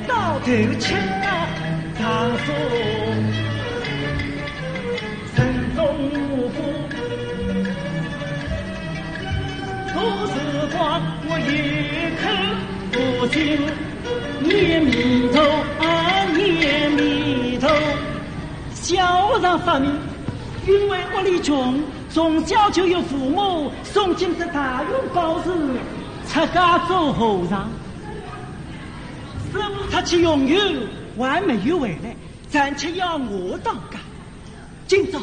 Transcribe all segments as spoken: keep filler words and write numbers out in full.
到头去啊，长松人中无福，多时光我一刻不休，念弥陀啊，念弥陀。小和尚发梦，因为屋里穷，从小就由父母送进这大雄宝寺，出家做和尚。 师父出去用油，还没有回来，暂且要我当家。今朝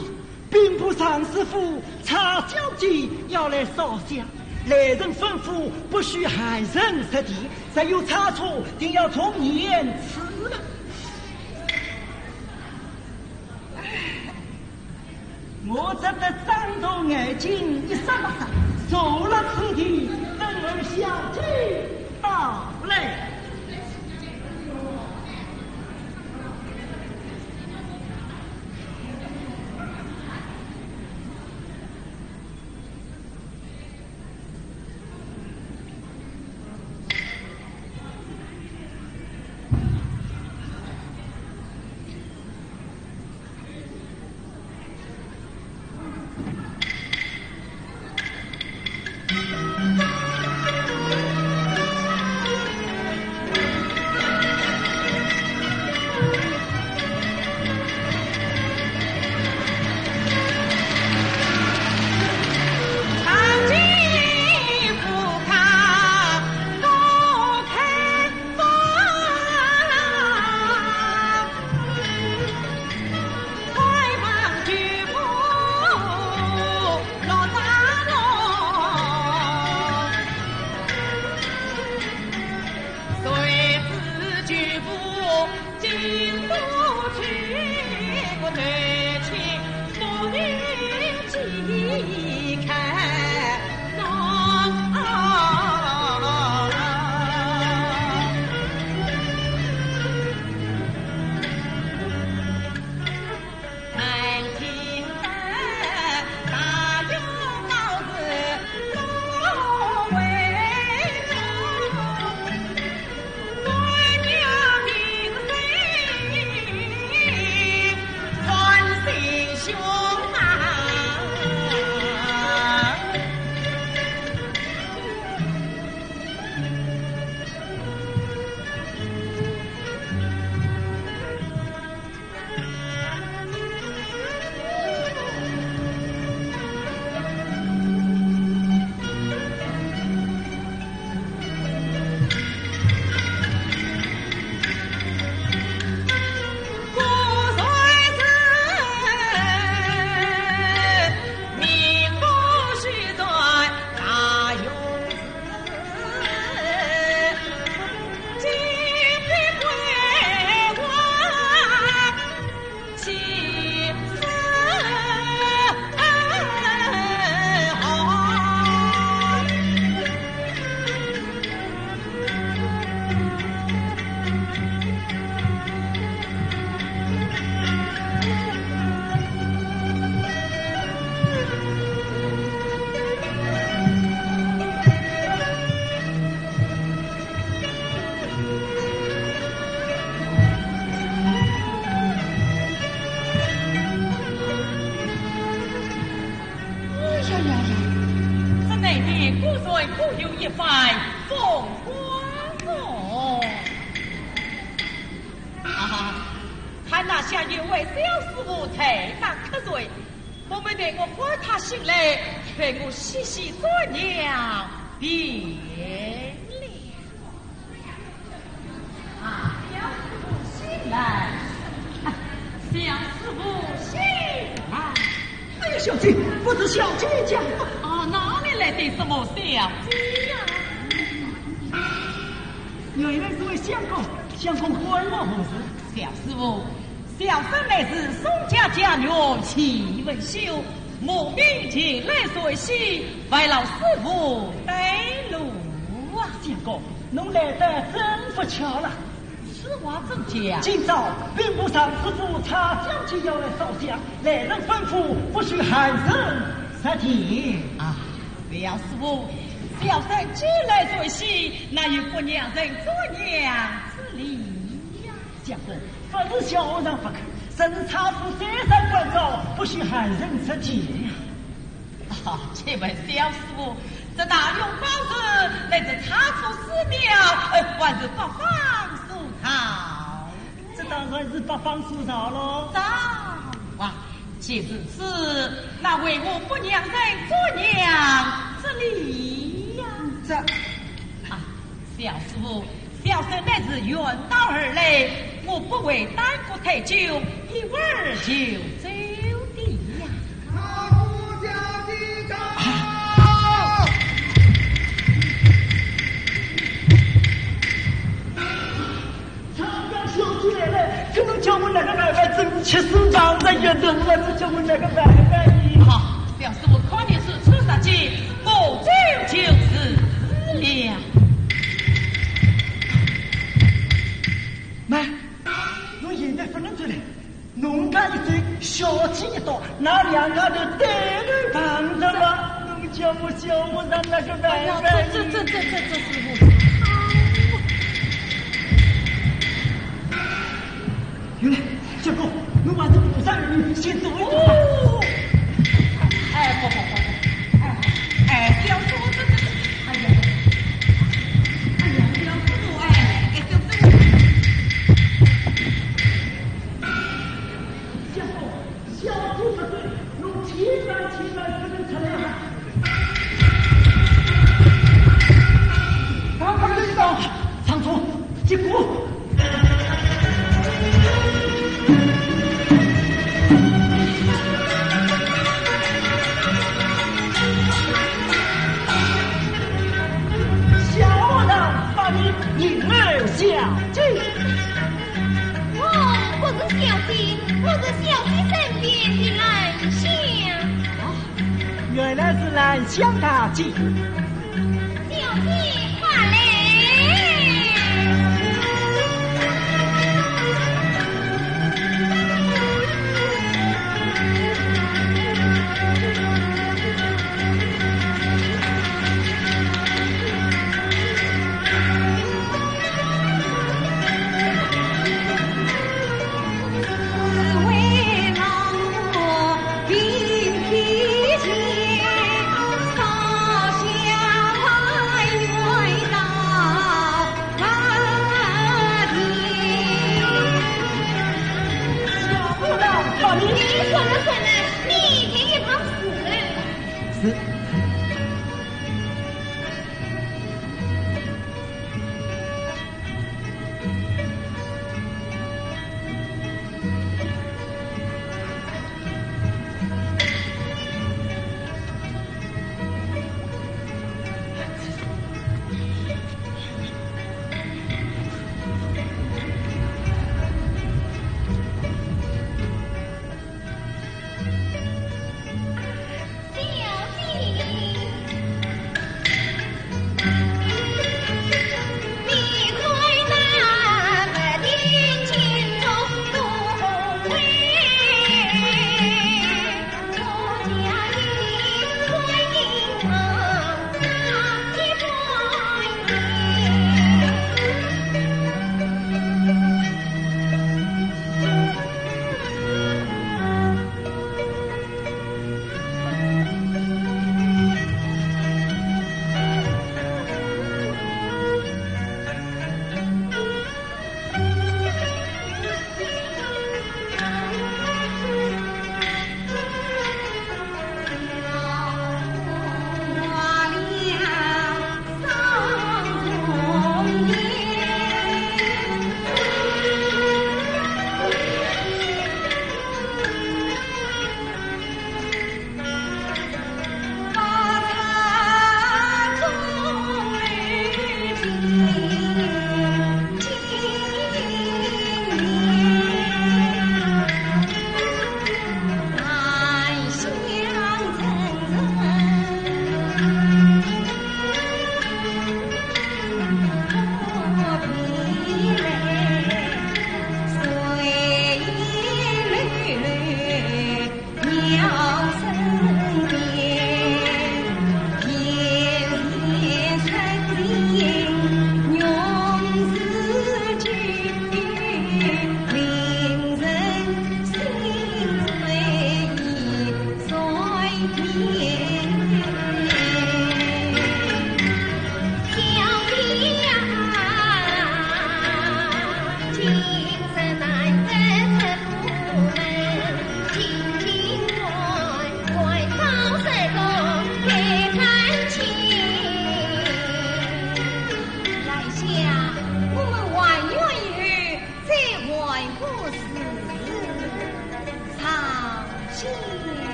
兵部尚书府差小姐要来烧香，来人吩咐不许闲人入殿，若有差错，定要从严处罚。 我只得张大眼睛一眨巴眨，坐了此地，等候小姐到来。哎呀呀呀，这难得果然各有一番风光哦。啊，看那下有位小师傅在那瞌睡，莫非待我唤他醒来，被我细细瞻仰便了。 啊，小师傅醒来。啊，小师傅醒来。哎呀，小姐，不知小姐家。啊，哪里来的什么小姐呀？原来是位相公，相公唤我何事？小师傅，小生乃是宋家家女徐文秀，慕名前来学戏，烦劳师傅带路啊。相公，侬来得真不巧了。 此话怎讲？今朝兵部尚书府差小姐要来烧香，来人吩咐不许闲人入殿。啊，小师傅，小生既来学戏，哪有不让人瞻仰之理？相公，不是小和尚不肯，是差夫再三关照，不许汉人出见呀。啊，这位小师傅，这大雄宝树乃是差夫寺庙，呃，还是不方所造？这当然是不方所造喽。造啊！既如此，那为何不让人作娘之礼呀？这……啊，小师傅，小生乃是远道而来，我不会耽搁太久，一会儿就走的呀。常家小姐来了，这侬叫我哪个办法？真气死，忙得要死了，侬叫我哪个办法呢？好，小师傅看你是出杀气，我走就是了。慢，侬现在不能走了。 侬家一走，小姐一到，那两家头对头碰着了，侬叫我小和尚哪个办法？哎呀，这，这，这，这，这，这师傅。有了，相公，侬还是菩萨人，先走一走吧。哦。哎，不，不，不，不，哎，哎，小师傅，这，这，这，哎呀，哎呀，小师傅，哎，哎，小师傅。 相公，小姐不对，侬千万千万不能出来啊！他们知道，长虫，结果。小和尚，把你迎来小姐。 我不是小姐，我是小姐身边的兰香。哦，原来是兰香大姐。小姐，快来。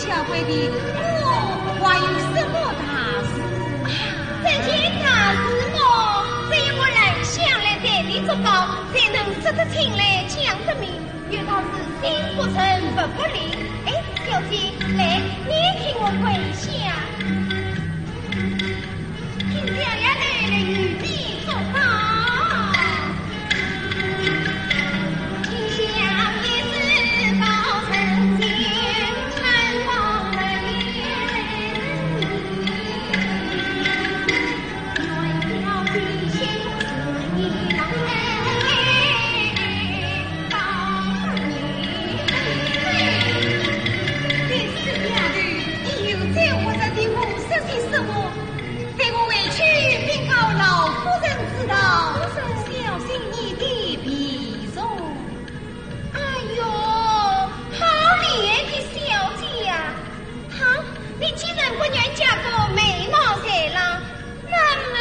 小鬼的，我还有什么大事啊？这件大事么，只有我兰香来代你作保，才能说得清来讲得明。有道是心不诚不不灵。哎，小姐，来，你替我跪下。 你又在我这里胡说些什么？ 待我回去禀告老夫人知道，小心你的皮肉。哎呦，好脸的小姐呀！哈，你既然不愿嫁个美貌才郎，那么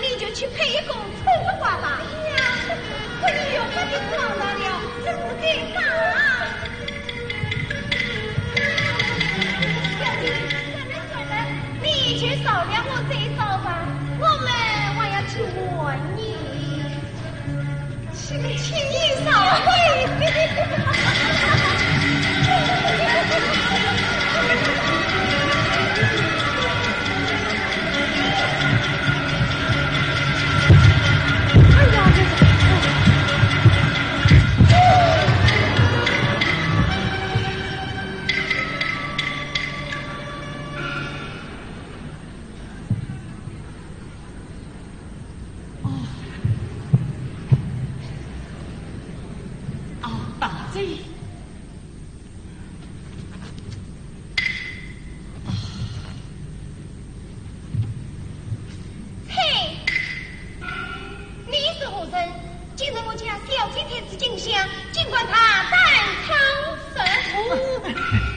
你就去配一个丑八怪吧。哎呀，可你又不听话了，这是该打。小姐， 你就饶了我这一遭吧，我们还要去玩呢。请，请你饶罪。哎呀，这是，哦，哦，大姐。嘿，你是何人？ 竟然我家小姐才子进香，竟敢大胆闯祸！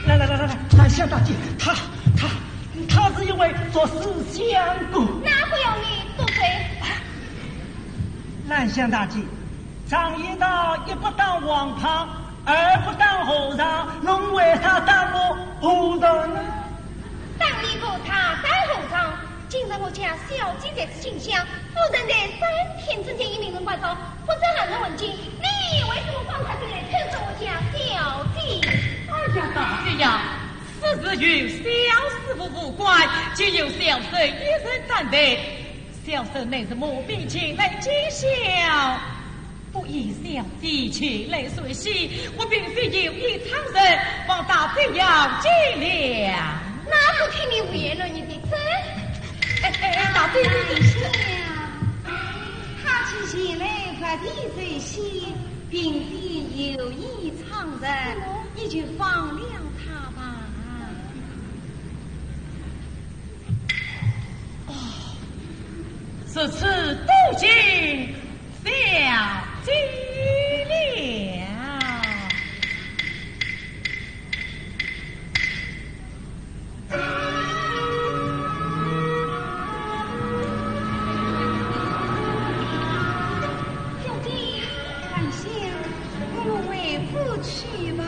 来来来来来，兰香大姐，她她她是一位作死香姑。那不要你多嘴。兰香大姐，常言道，一不当王八，二不当和尚，侬为啥当我和尚呢？当你个大胆和尚， 今日我家小姐在此进香，夫人在三天之前已命人关照，不准任何人进，你为什么放她进来，坑着我家小姐？哎呀，大姐呀，此事与小师父无关，皆由小生一人担待。小生乃是慕名前来见笑。 不依小姐前来说戏，我并非有意闯事，望大姐要见谅。那不听你胡言乱语的，走。哎哎哎，大姐，你等一下。他既前来不依说戏，并非有意闯事，你就放了他吧。哦，如此多谢 小姐了。小姐，兰香，我们回府去吧。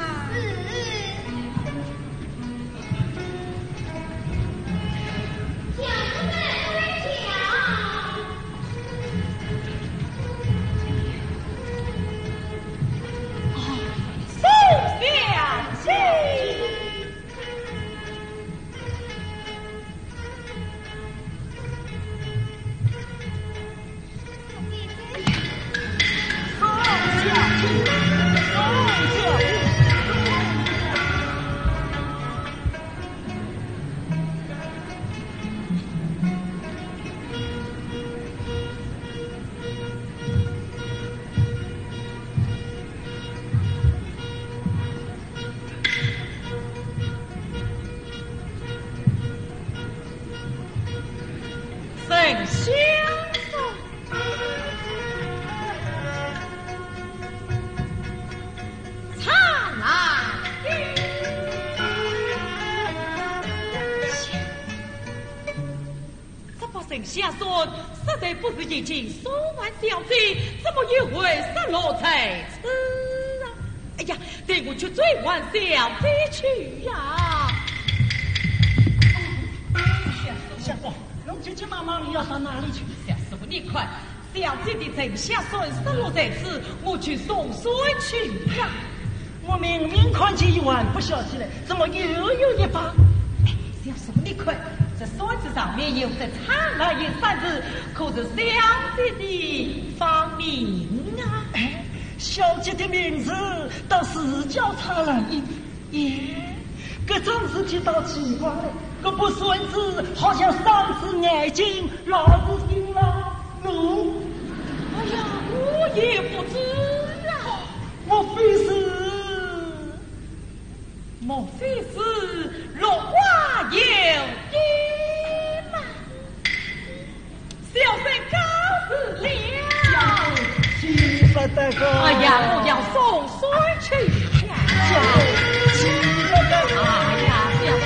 是。 这把神仙算，实在不是已经送还小姐，怎么又会失落在此啊？哎呀，待我去追还小姐去呀！相公，侬急急忙忙，你要到哪里去？小师傅，你看，小姐的沉香扇失落在此，我去送扇去呀。我明明看见一碗不晓起来，怎么又有一把？哎，小师傅，你看，这扇子上面有个“昌”二字，可是小姐的芳名啊？哎，小姐的名字倒是叫“昌”二字。 咦，搿桩事体倒奇怪了，搿把扇子好像伤仔眼睛，老是盯牢侬。哎呀，我也不知啊。莫非是，莫非是落花有约吗？ 小生告辞了。去不得个。哎呀，我要送扇去呀。去不得个。哎呀，小生。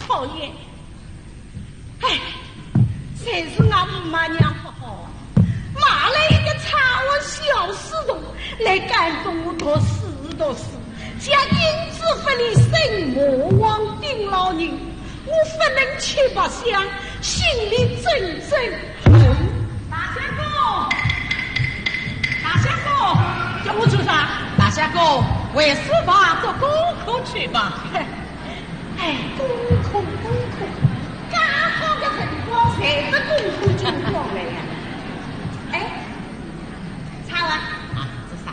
讨厌！哎，侪是俺姆妈娘不好啊，买了一个差活小书童来监督我读书读书，叫因子分离，生魔王顶牢人，我不能吃白相，心里真正……嗯。大相公，大相公，叫我做啥？大相公，回书房做功课去吧。 哎，功课，功课，介好个辰光，侪是功课，功课来呀。哎，差了。啊，做啥？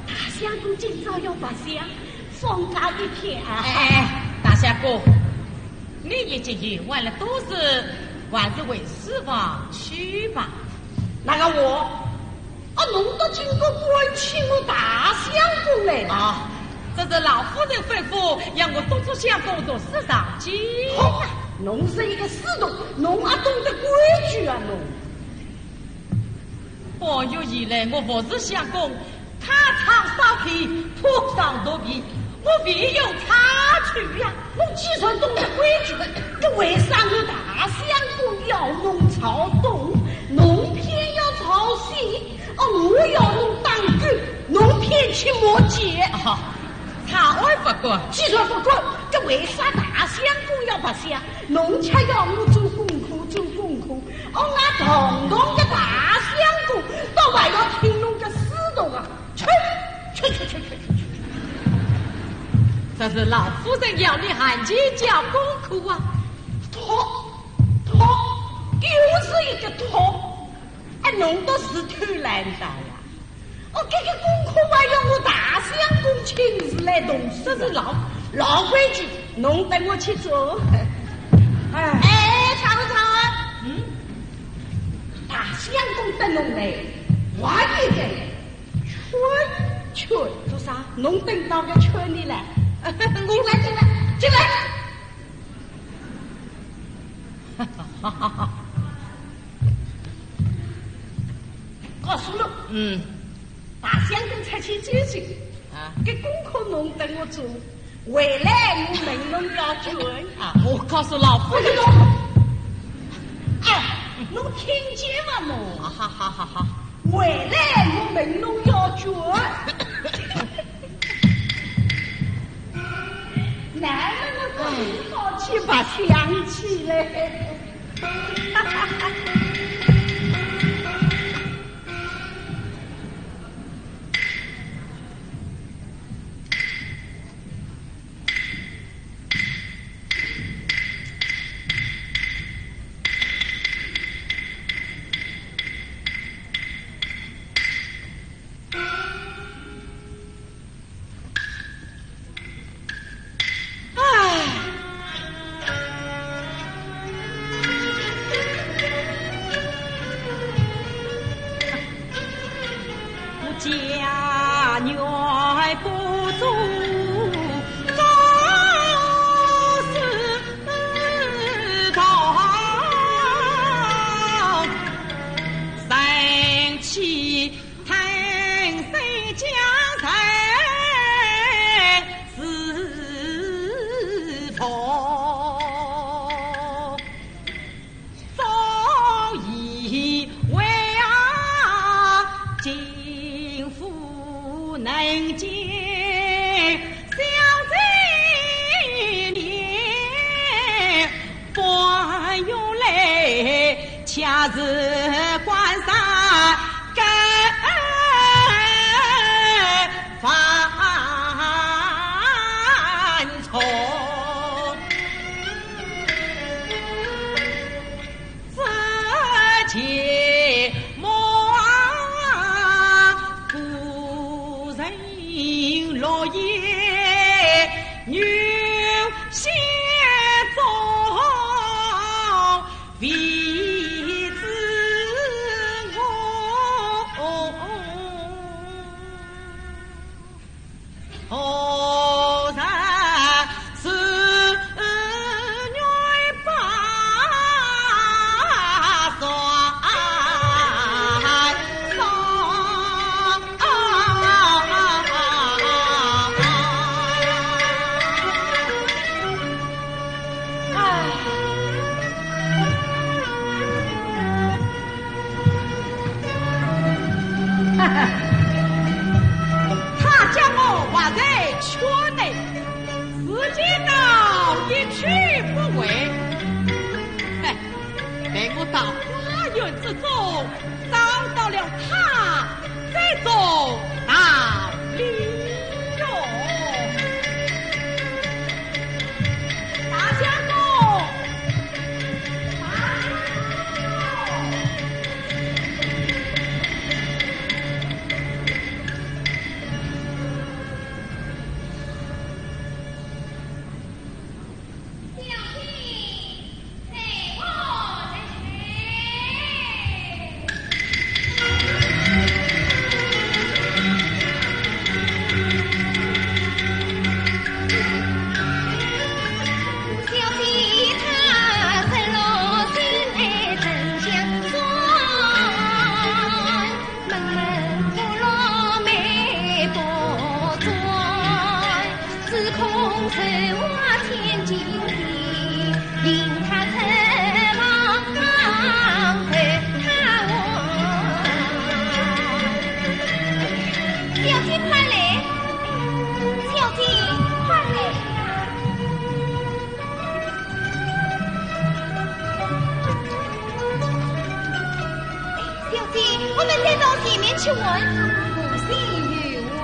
大相公今朝要白相，放假一天啊。哎，哎，哎，大相公，你已经游玩了多时，还是回书房去吧。哪个我？ 哦，侬到金国馆请我大相公来了。啊，这是老夫人吩咐，要我督促相公读书上进。好啊，侬是一个书童，侬还懂得规矩啊侬？半月以来，我服侍相公，开仓烧田，铺床铺被，我便有差错呀。 我既然懂得规矩，搿为啥我大相公要侬朝东，侬偏要朝西？哦，我要侬打狗，侬偏去摸鸡。啊，差我勿管。既然勿管，搿为啥大相公要白相？侬却要我做功课，做功课。哦，俺堂堂个大相公，倒还要听侬个书童啊！ 去，去，去，去，去，去。这是老夫人要你赶紧交功课啊。托，托，又是一个托。哎，侬倒是偷懒的呀。哦，这个功课还要我大相公亲自来动手啊。这是老，老规矩，侬等我去做。哎。哎，唱啊唱啊。嗯？大弄来，画一个圈圈。做啥？侬等到个圈里来。进来，进来，进来。告诉侬，嗯。大相公出去走走，啊。搿功课侬等我做，回来我问侬要卷。啊，我告诉老夫人。哎，侬听见伐侬？好好好好好。回来我问侬要卷。男人的好去白相起来。他将我画在圈内，时间到，一去不回。哎，待我到花园之中，找到了他，再做道理哟。大相公，大相公。 小姐快来，小姐快来呀！ 小姐，我们再到前面去问。无心于我。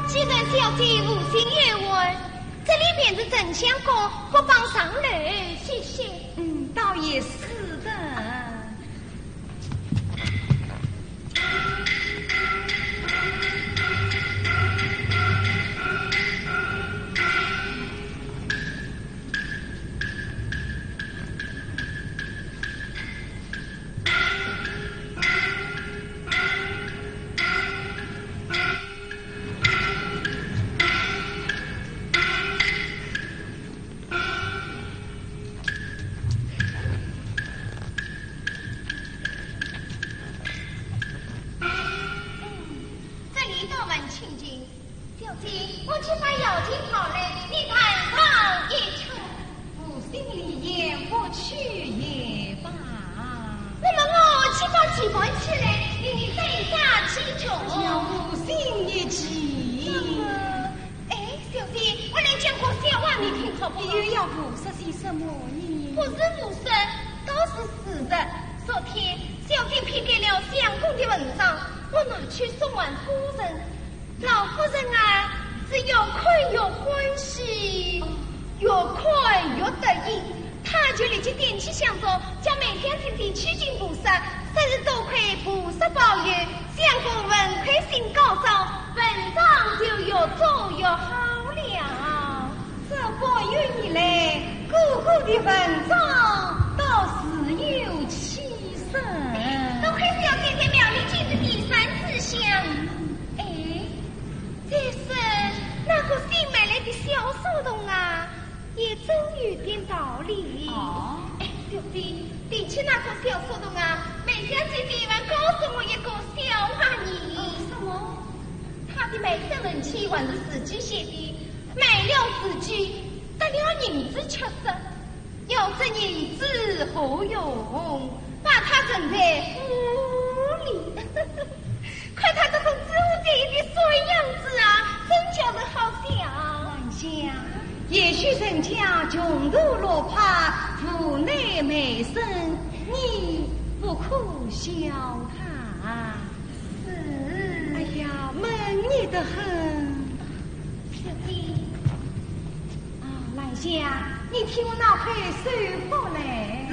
既然小姐无心于我，这里便是沉香阁，不妨上楼歇歇。嗯，倒也是的。小姐，我去把药瓶讨来，你探上一去。无心离眼，不去也罢。那么我去把棋盘取来，与你再下几局。要无心一计。那么，哎，小姐，我来讲个笑话，你听好不好？你又要胡说些什么呢？不是胡说，倒是事实。昨天，小姐批改了相公的文章，我拿去送还夫人。 老夫人啊，是越看越欢喜，越看越得意。她就立即点起香烛，叫梅香姐姐去请菩萨，说是多亏菩萨保佑，相公文魁星高照，文章就越做越好了。这个月以来，哥哥的文章倒是有起色。多亏小姐在庙里敬的第三炷香。哎， 再说那个新买来的小书童啊，也真有点道理。哦。哎，小姐，提起那个小书童啊，梅香姐姐还告诉我一个笑话呢。哦，什么？他的卖身文契还是自己写的，卖了自己，得了银子七十， 要这银子何用？把它存在府里。看他这种知书达理的衰样子啊，真叫人好笑。兰香，也许人家穷途落魄，无奈卖身，你不可笑他。是。哎呀，闷热得很。小姐。 啊，兰香，你替我拿块手帕来。是。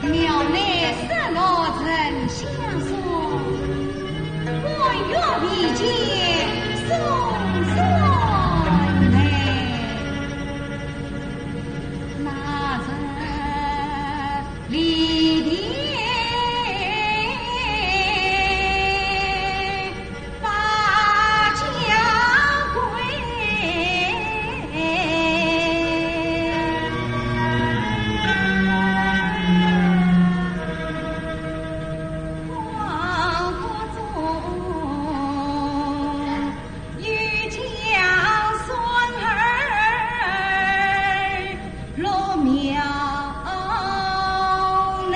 庙内失落沉香船，官员未见送船来。那人离别 把家归。王国中 有将孙儿落庙内。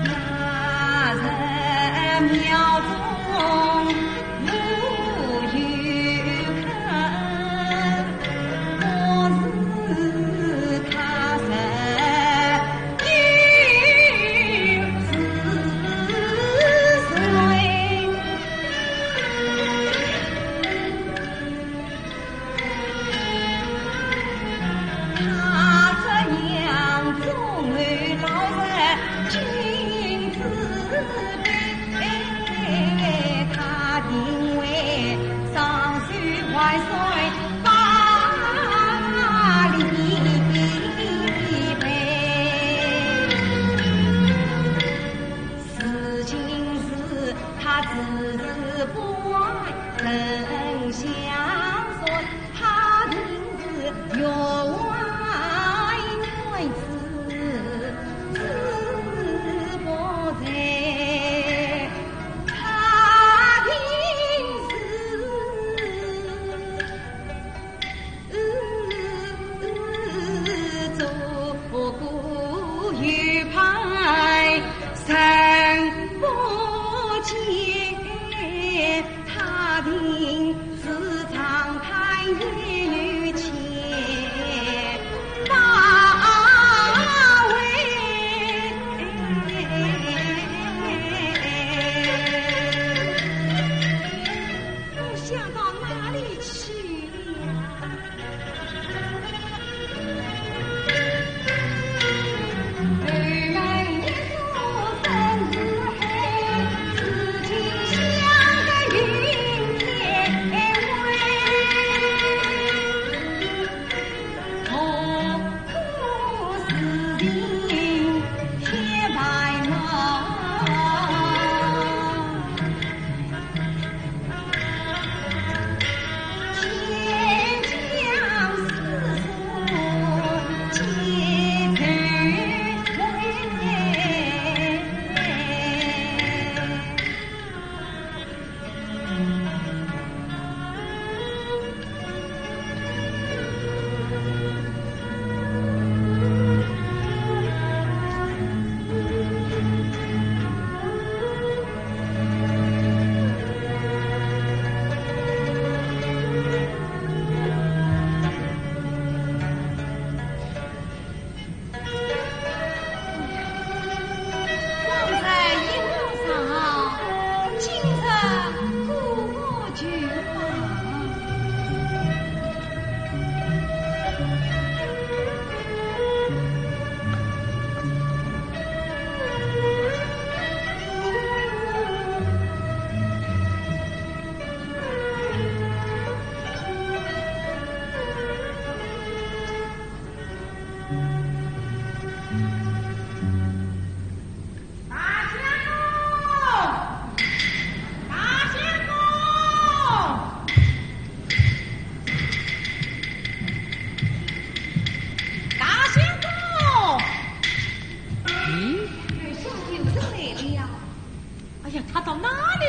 那人庙中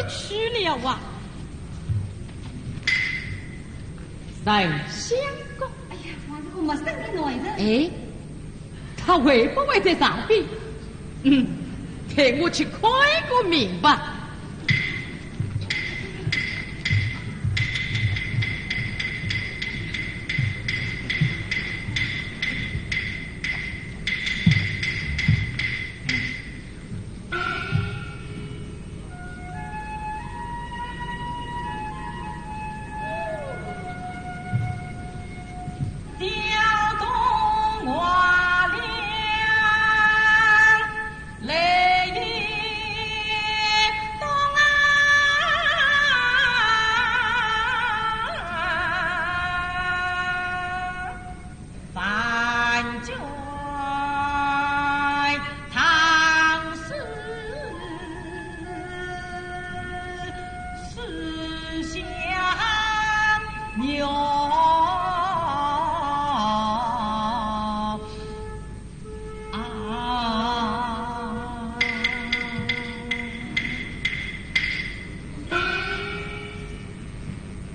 去了啊。神相公。哎呀，我这个陌生的男人。哎，他会不会在上边？嗯，待我去看个明白。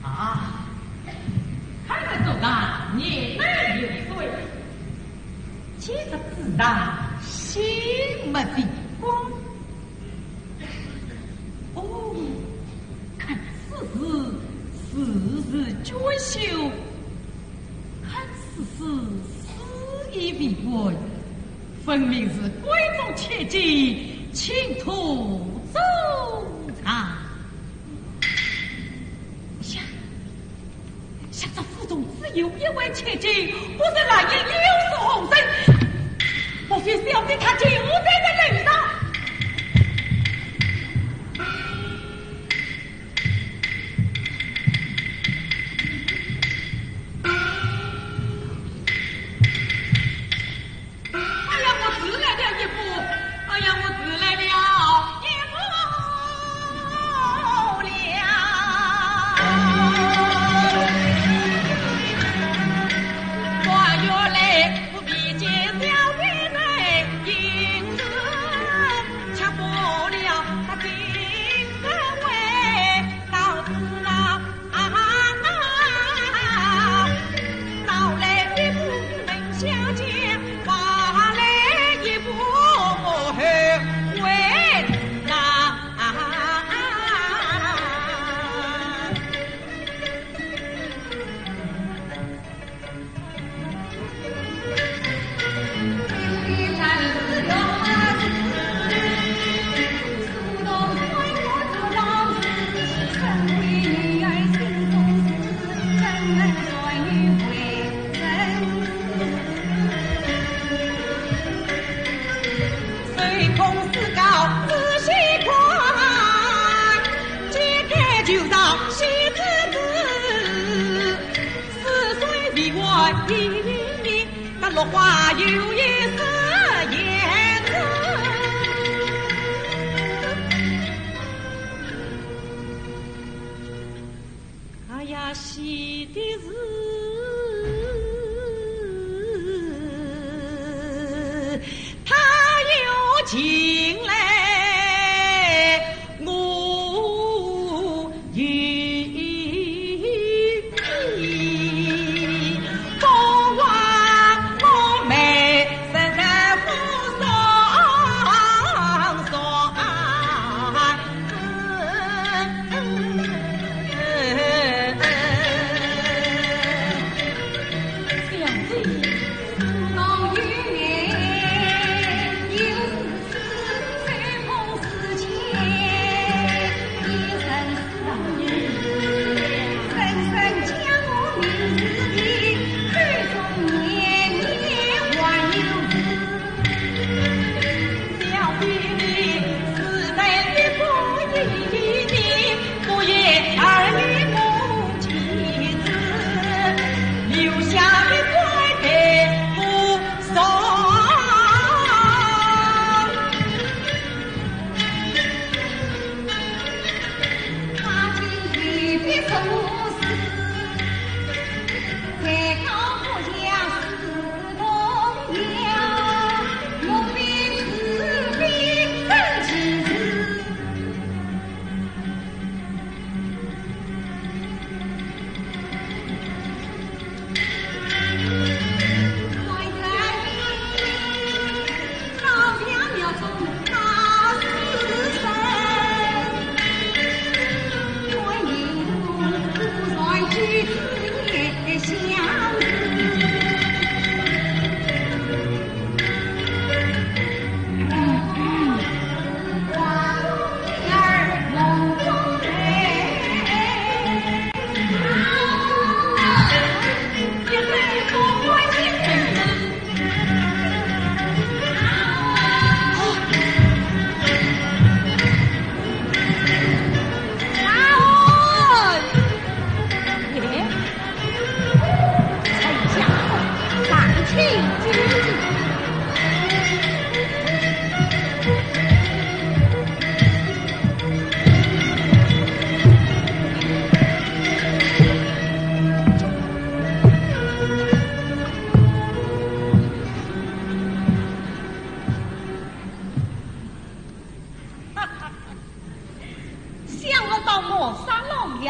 啊，看得出他年迈有岁，见着子上心没地方。哦，看此事，事事娟秀，看此事，事已未完，分明是闺中千金，请徒坐茶。呀， 想这府中只有一位千金，不知来意有所何人？莫非小姐她就在这楼上？哎呀，我迟来了一步，哎呀，我迟来了一步了。我原来不比肩小妹妹，因此抢不了她金个位，到此了。 啊，到来一步门小姐，话来一步我后悔啊。哎呀，喜的是，他又进来，我有风华，我美，人人风霜霜。 小姐，我有眼，有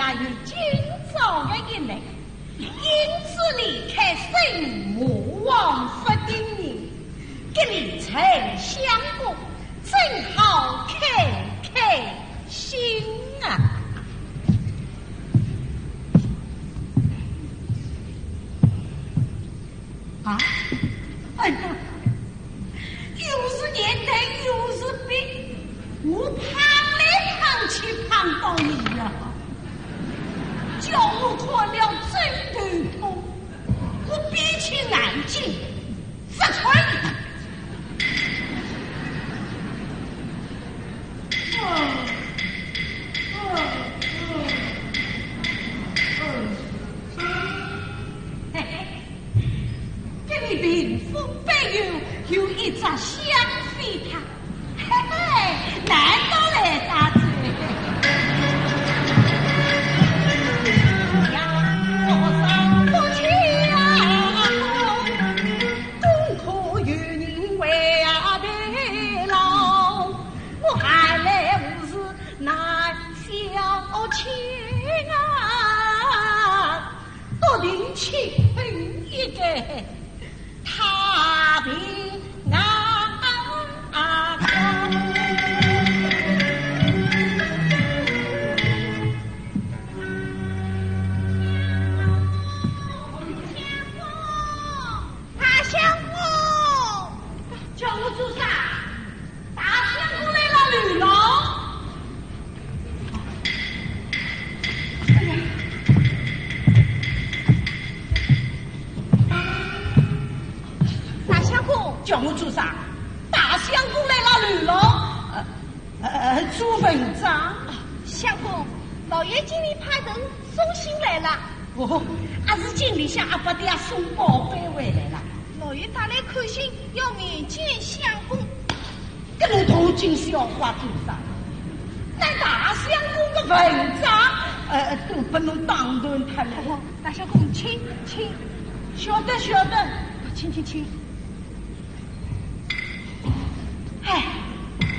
有今朝的一难，因此离开沈母王府的人，给你沉香宫，正好开开心啊。啊，哎呀，又是年代又是病，我碰来碰去碰到你呀，叫我看了真头痛，我闭起眼睛，不睬你。哦，哦，哦，哦。嘿嘿。 这里屏风背后有一只香妃塔，嘿嘿，难道来打嘴？呀，我上不去呀，功课有人为啊陪老，我还来不是难消遣啊。 多定去分一个太平啊。大相公，叫我做啥？ 大相公来了，刘郎。哎呀，大相公，叫我做啥？大相公来了，刘郎。呃，呃，做文章。相公，老爷今日派人送信来了。哦，阿是京里向阿伯爹送宝贝回来了。老爷带来看信，要面见相公。 搿种大惊小怪做啥？乃大相公个文章，呃，都拨侬打断脱了。哦，大相公，请，请。晓得，晓得。请，请，请。哎，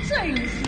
真是。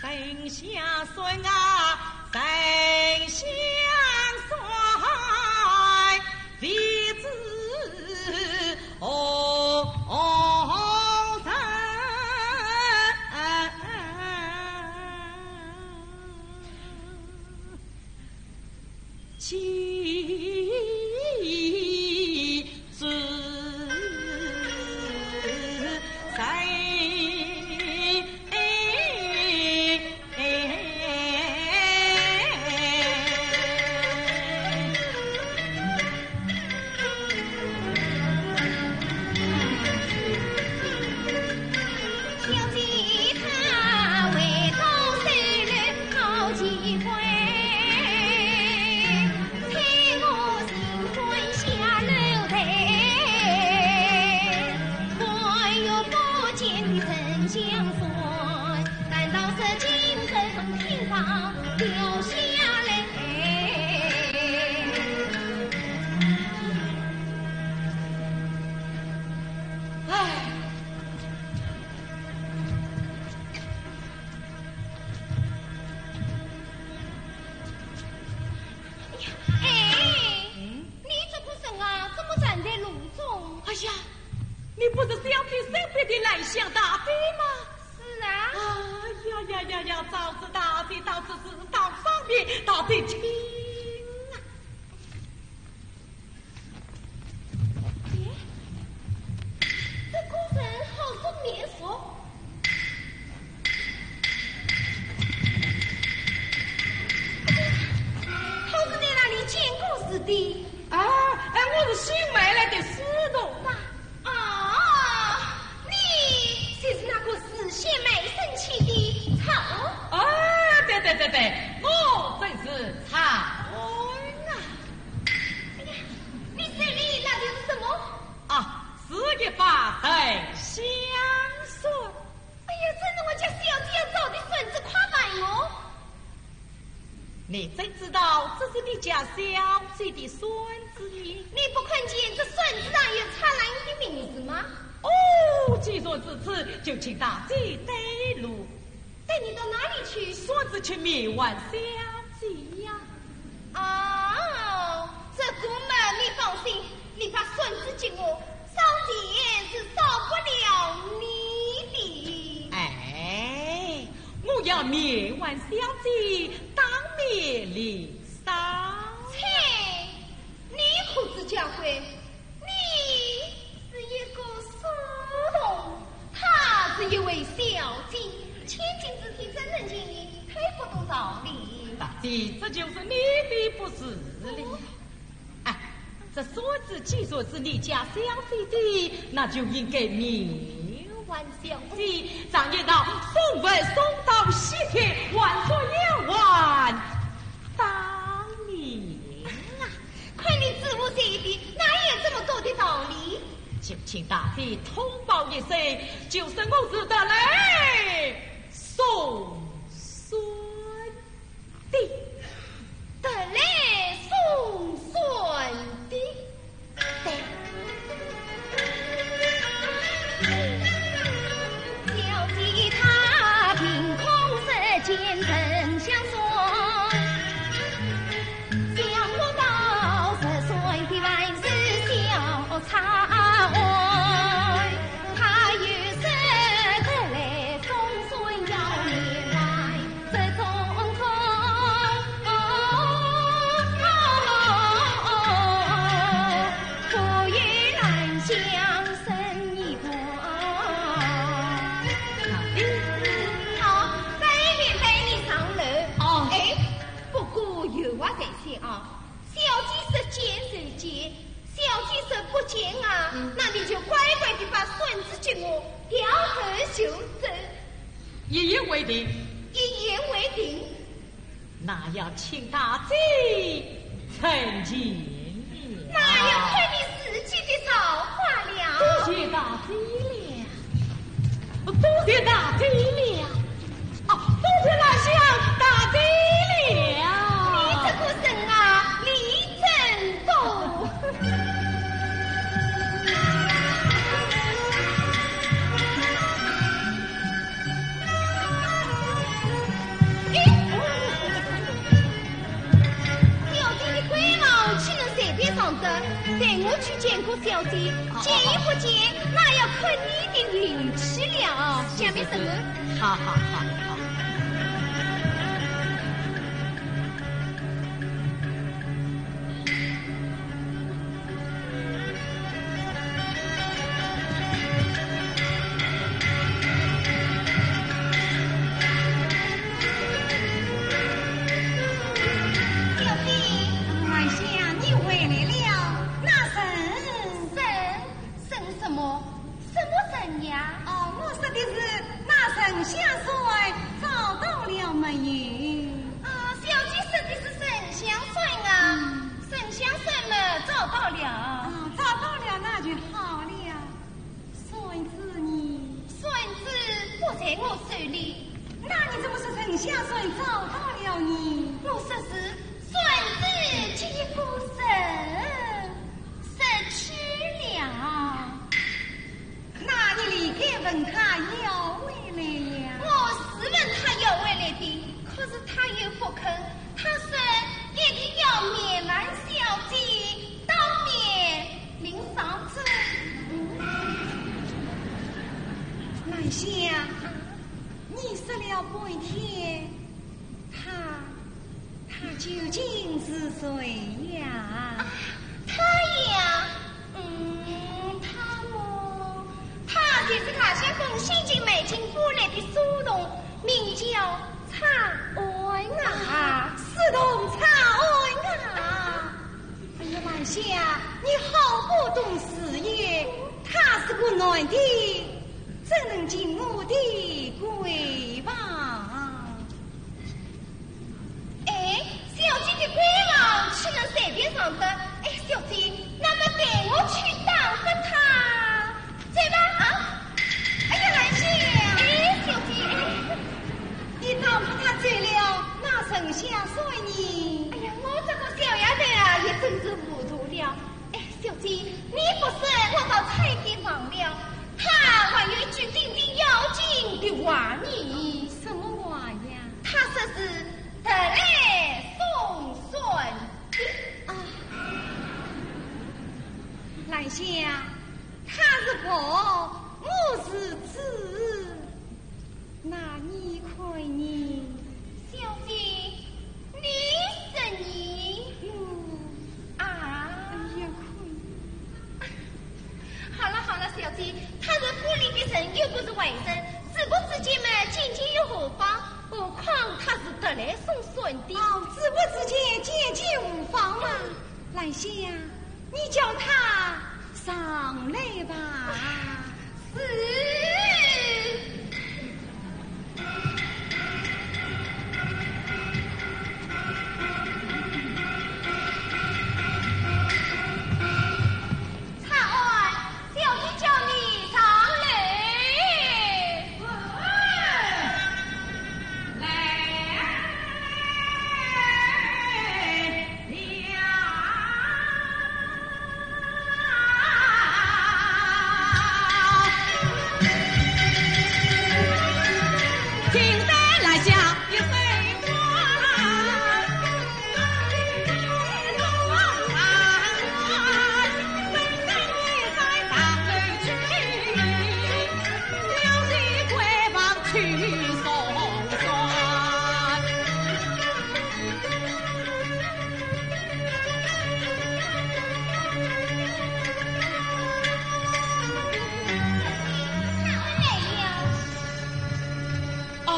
丞相算啊，丞相算，未知何人。哎，你这个人啊，怎么站在路中？哎呀，你不是小姐身边的兰香大姐吗？是啊。哎呀呀呀呀，早知道，早知道，早知道，方便，大姐请啊。 耶，这个人好生面熟。好像在哪里见过似的。啊，哎，我是新买来的书童啊。哦，你就是那个事先卖身契的曹娥？啊，对对对对，我正是曹娥啊。 哎呀，你手里拿的是什么？啊，是一把沉香扇。哎呀，真是我家小姐要找的扇子，快还我！你怎知道这是你家小姐的扇子呢？你不看见这扇子上有插兰英的名字吗？哦，既然如此，就请大姐带路。 带你到哪里去？扇子去面还小姐呀。哦，这个嘛，你放心，你把扇子给我，少钱是少不了你的。哎，我要面还小姐，当面礼少。切，你可知家规？ 你是一个书童，她是一位小姐，千金之体怎能轻易，忒不懂道理。大姐，这就是你的不是了。哎，这扇子既然是你家小姐的，那就应该面还小姐。常言道，送佛送到西天，还则要还当年啊。 看你知无罪的，哪有这么多的道理？就请大姐通报一声，就说我是得来送扇的。得来送扇的。对。 小姐她凭空日间曾相送，想不到日算的万事小差安，她有时得来送算要面还何秀珍。一言为定。一言为定。那要请大姐成亲了。那要看你自己的造化了。多谢大姐了。 多谢大姐了。哦，多谢兰香大姐了。你这个人啊，你真够。哎，小姐的闺房岂能随便上的？待我去见过小姐，见与不见，那要看你 的运气了，下面什么？好好好好。小姐，兰香，你回来了，那人？人？人什么？ 什么人呀？哦，我说的是那沉香扇找到了没有？啊，小姐说的是沉香扇啊，嗯。沉香扇嘛，找到了。啊，找到了，那就好了。扇子呢？扇子不在我手里。那你怎么说沉香扇找到了呢？我说是扇子结果人失去了。 那你理该问他要回来呀。我是问他要回来的，可是他又不肯，他说一定要面瞒小姐，当面领赏赐。兰香，你说了半天，他 他究竟是谁呀？啊，他呀，嗯，他么，他就是大相公新近买进过来的书童，名叫蔡安啊。书童蔡安啊。哎呀，兰香，你好不懂事耶，他是个男的，怎能进我的闺房？ 哎，小姐的闺房岂能随便上的？哎，小姐，那么待我去打发他，走吧，啊？哎呀，兰香！哎，小姐，哎。你打发他走了，那沉香扇呢？哎呀，我这个小丫头啊，也真是糊涂了。哎，小姐，你不说，我倒猜得上了。他还有一句顶顶要紧的话呢。什么话呀？ 他说是特来送扇的。啊，兰香，他是婆，我是子，那你看呢？小姐，你说呢？嗯。啊。哎呀，看。好了好了，小姐，他是府里的人，又不是外人，主仆之间嘛，见见又何妨？ 何况他是特来送扇的。哦，主仆之间见见无妨嘛。兰香，你叫他上来吧。是。 蔡安，小姐叫你上来。来了。 哦，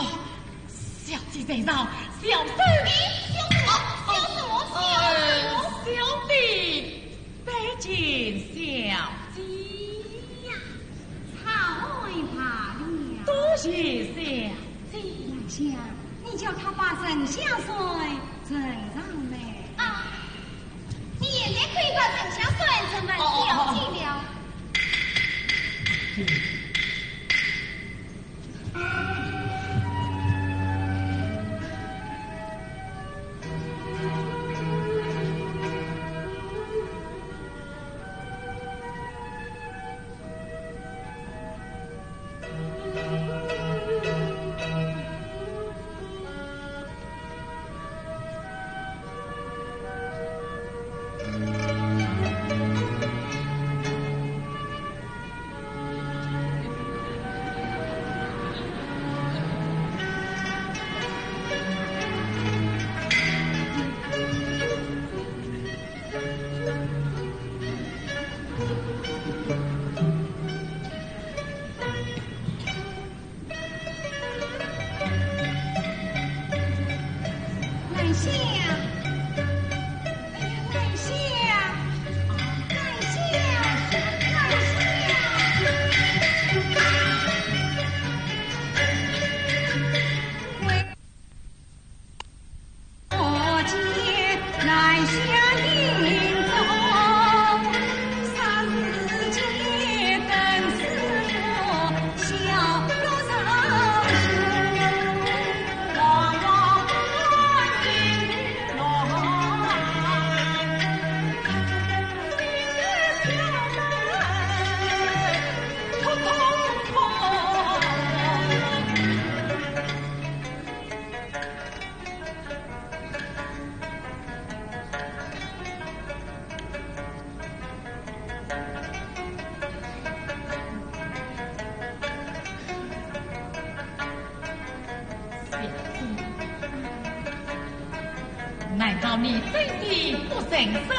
小姐在上，小生。哎，小生，小生。哎，小弟拜见小姐呀。蔡安大谢谢。兰香，你叫他把沉香扇呈上来。啊，你现在可以把沉香扇呈上来，哦，哦，哦。不要紧了。 兰香，兰香，兰香，兰香。 难道你真的不认识小生？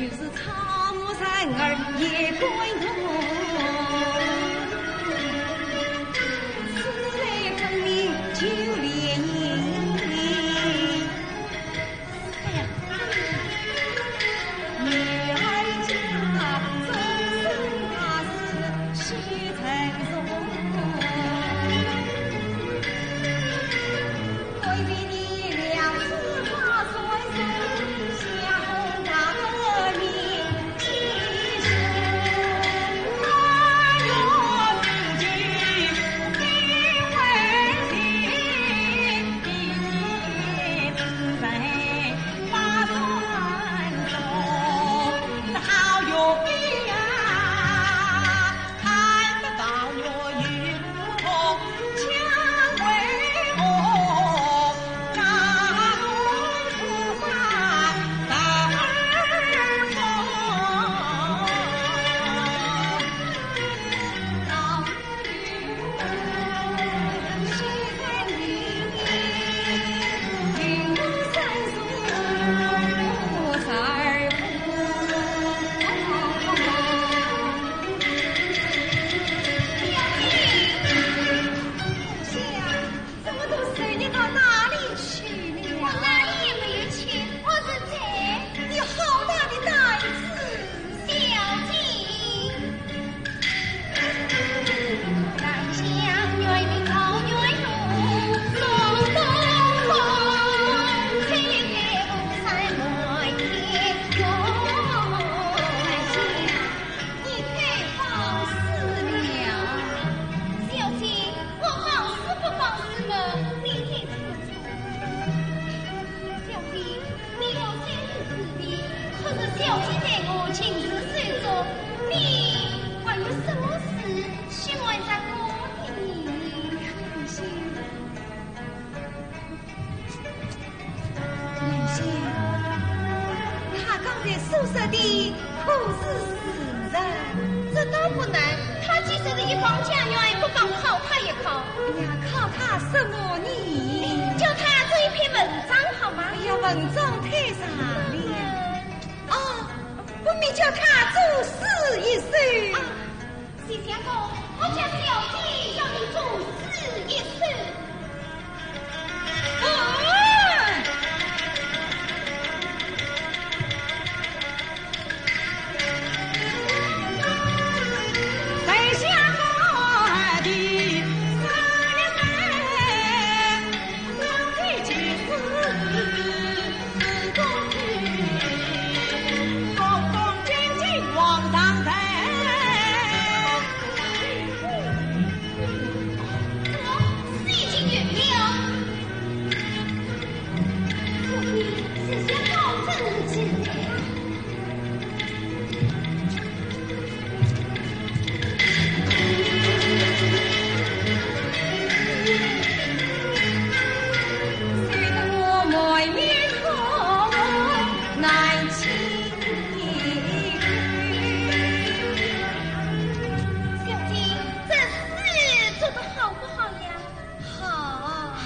就是草木人儿也感动，此类分明就连音。哎呀，女儿家终身大事须承重。 怎么都随你到哪里去了？我哪里也没有去，我是在。你好大的胆子！小姐。 你太放肆了。小姐，我放肆不放肆嘛，你才清楚。小姐，你有三十之地，可是小姐待我尽是收足，你还有什么事需瞒着我的呢？ 兰心，他刚才所说的可是事实？这倒不难，他既说是一方家园，不妨考他一考。哎呀，考他什么呢？叫他做一篇文章好吗？哎呀，文章太长了。哦，不如叫他作诗一首。啊， 徐相公，我家小姐要你作诗一首。小姐，这诗做得好不好呀？好。好？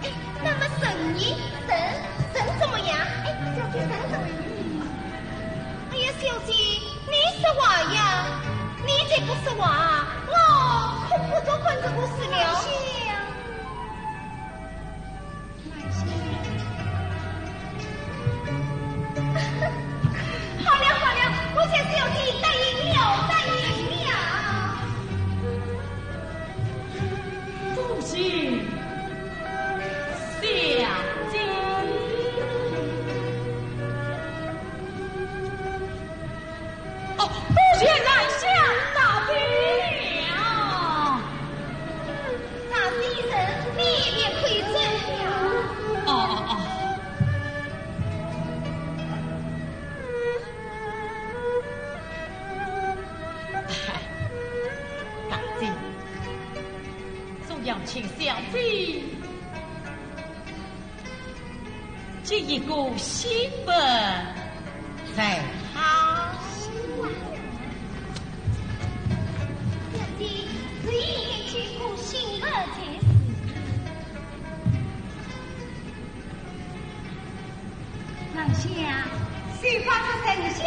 哎，那么人呢？人，人怎么样？哎，小姐，人怎么样？哎呀，小姐，你说话呀，你再不说话，我可不做官这个事了。 好了好了，我家小姐答应了，答应了。恭喜小姐。 哦，多谢兰香大姐了。那先生，你也可以走了。哦，哦，哦。嗨，大姐，总要请小姐 结一个新婚才好。小姐，谁也结个新婚才是。兰香，谁把他人相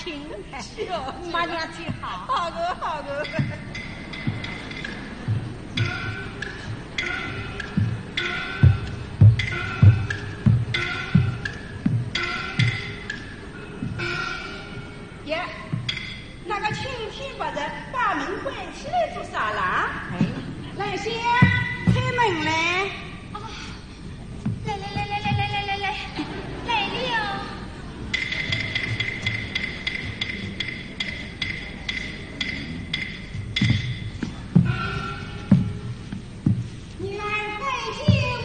请起哦，妈娘请好。好的，好的。耶，那个青天白日把门关起来做啥啦？哎，兰香，开门来。啊，来来来来来来来来来，来了。你们快进屋。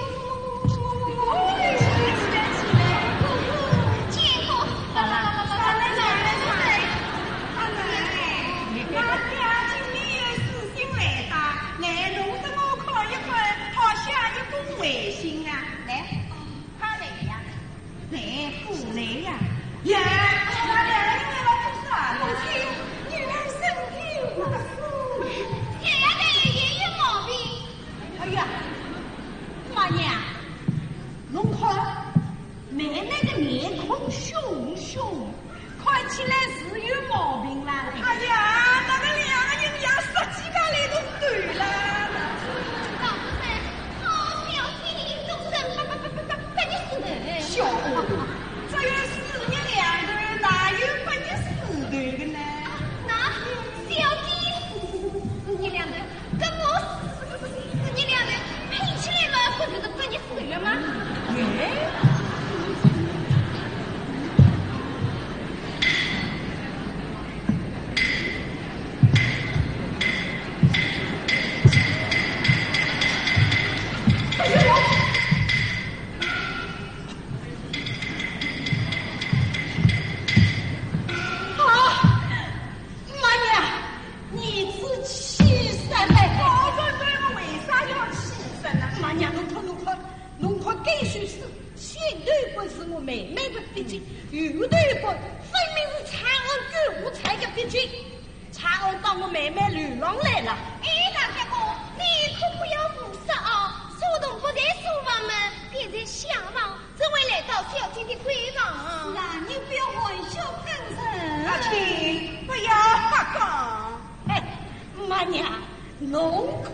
见过，见过。来来来来来来来。阿妹，阿妹，那爹今日有事情来哉，来弄得我看一看，好写一封回信啊。来，快来呀。 来，过来呀。呀，他两个人来了做啥呢？母亲，女儿身体不适。小丫头也有毛病。哎呀，妈娘，侬看，妹妹的面孔凶凶，看起来是有毛病啦。哎呀，那个两个人也十几个来弄对了。 小丫头，只有四日两头，哪有八日四头的呢？那小姐，四日两头，跟我四日两头拼起来嘛，不就是八日四头了吗？耶？ 啊，妈娘，儿子气煞了。我说对了，为啥要气煞呢？妈娘，侬看，侬看，侬看该首诗，前头一个是我妹妹的笔迹，后头一个分明是长安救护车的笔迹。 长安到我妹妹楼浪来了。哎，大相公，你可不要胡说哦。书童不在书房门，便在厢房，怎会来到小姐的闺房？是啊，你不要玩笑喷人。阿卿，不要瞎讲。哎，妈娘， 侬看。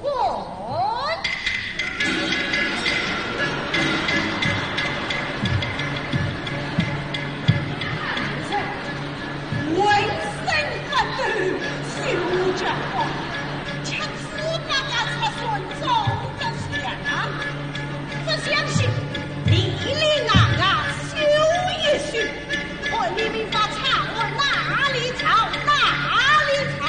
浑身发抖，心里焦慌，吃醋嘎嘎出酸，走得像。不相信，你立那个修一修。 看你们把长安哪里找，哪里找？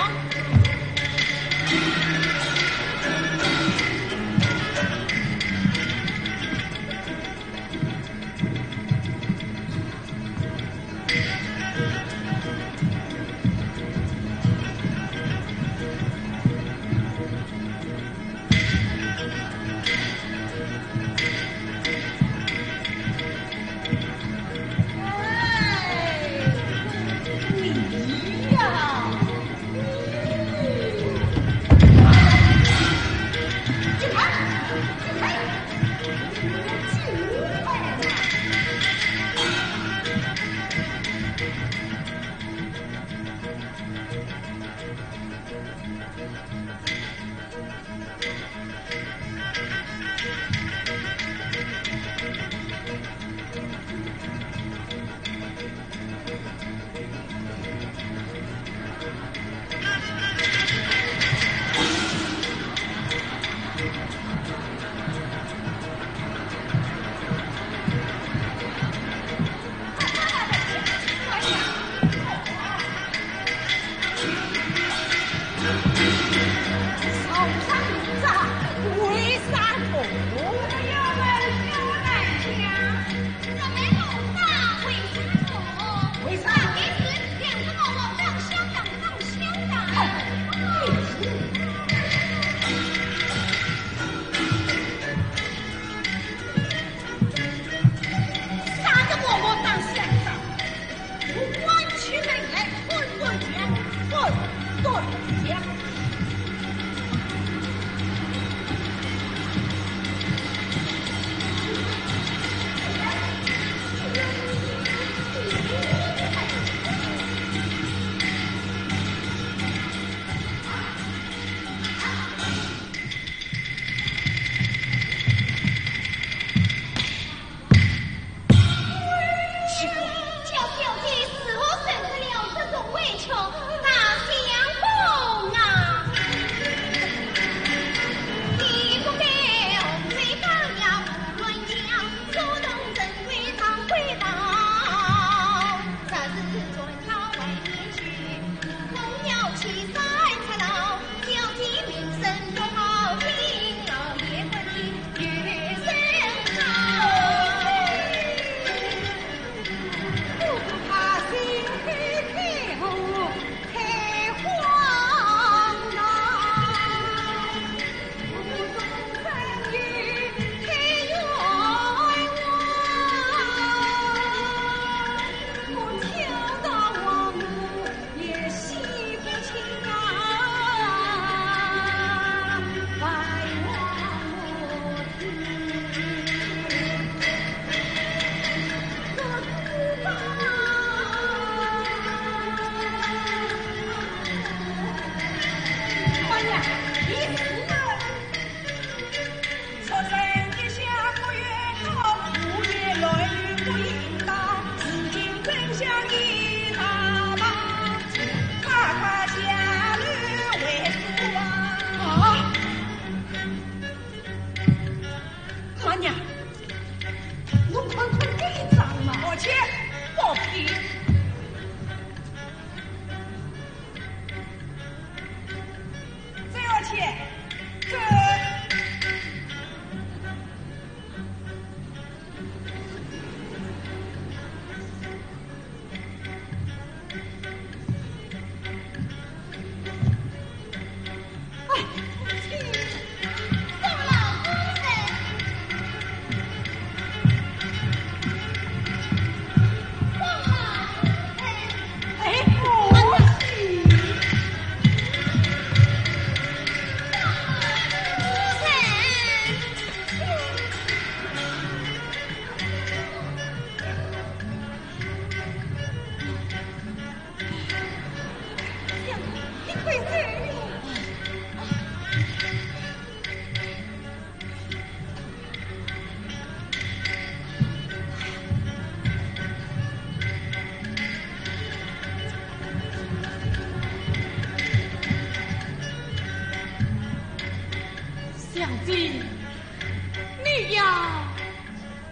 你要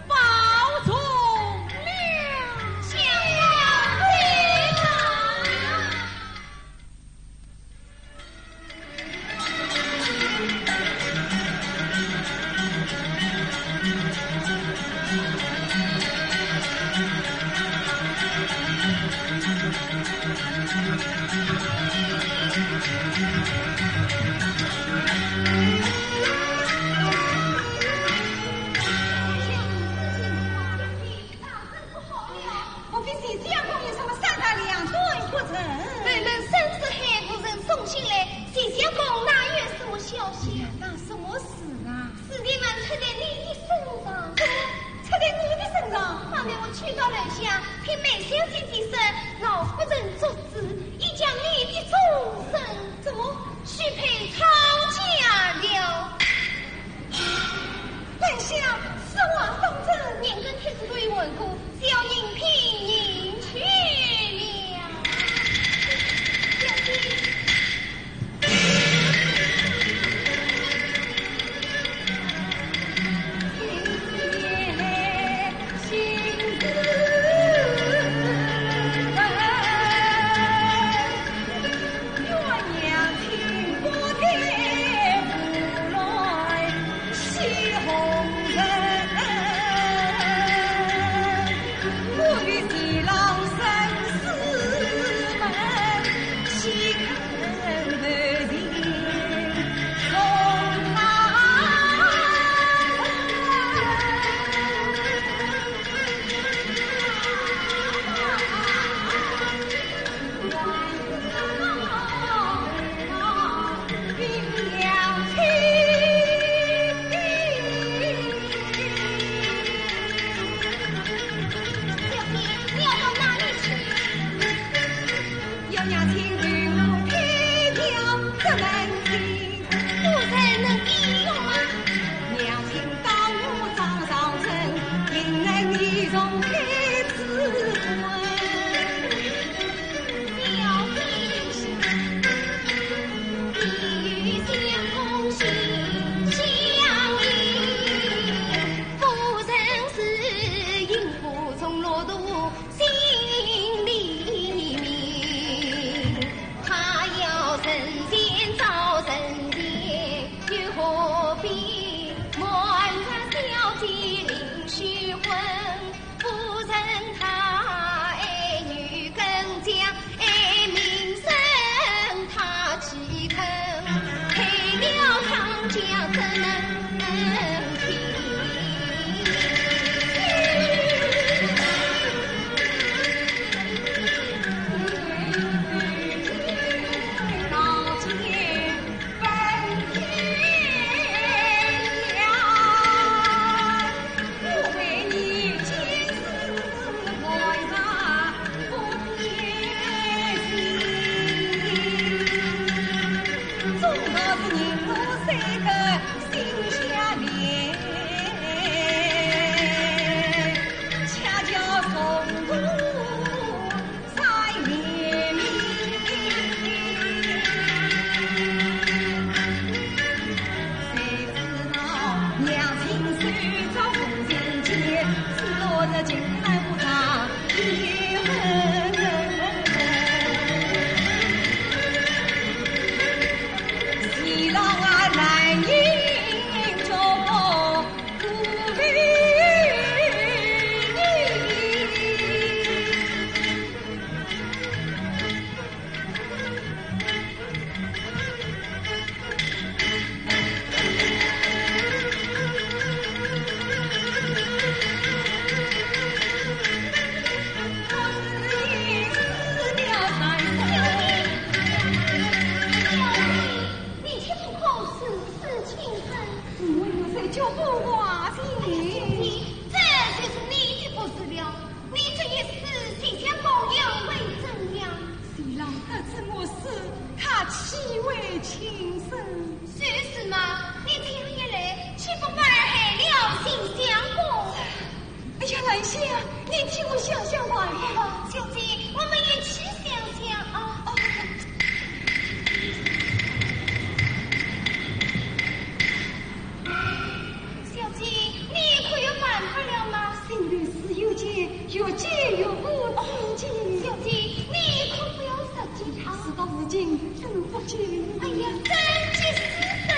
保重了。相公。莫非徐相公有什么三长两短不成？本人深似海，无人送信来，徐相公哪有什么消息？那什么事啊？事情嘛出在你的身上。怎么出在我的身上？方才我去到楼下，听梅小姐的声，老夫人作主，已将你的终身怎么许配汤家了。兰香，此话当真？年羹贴子都已还过，小人品行去了。小姐。怎么不见？哎呀，真是的。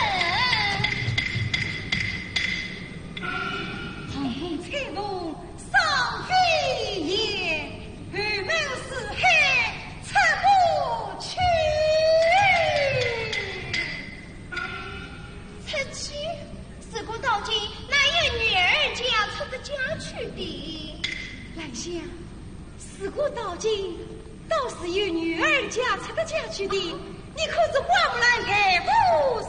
长风吹拂，上飞燕，后门似海，出不去。出去？自古到今，哪有女儿家出得家去的？兰香，自古到今， 倒是有女儿家出得家去的，你可是花木兰代父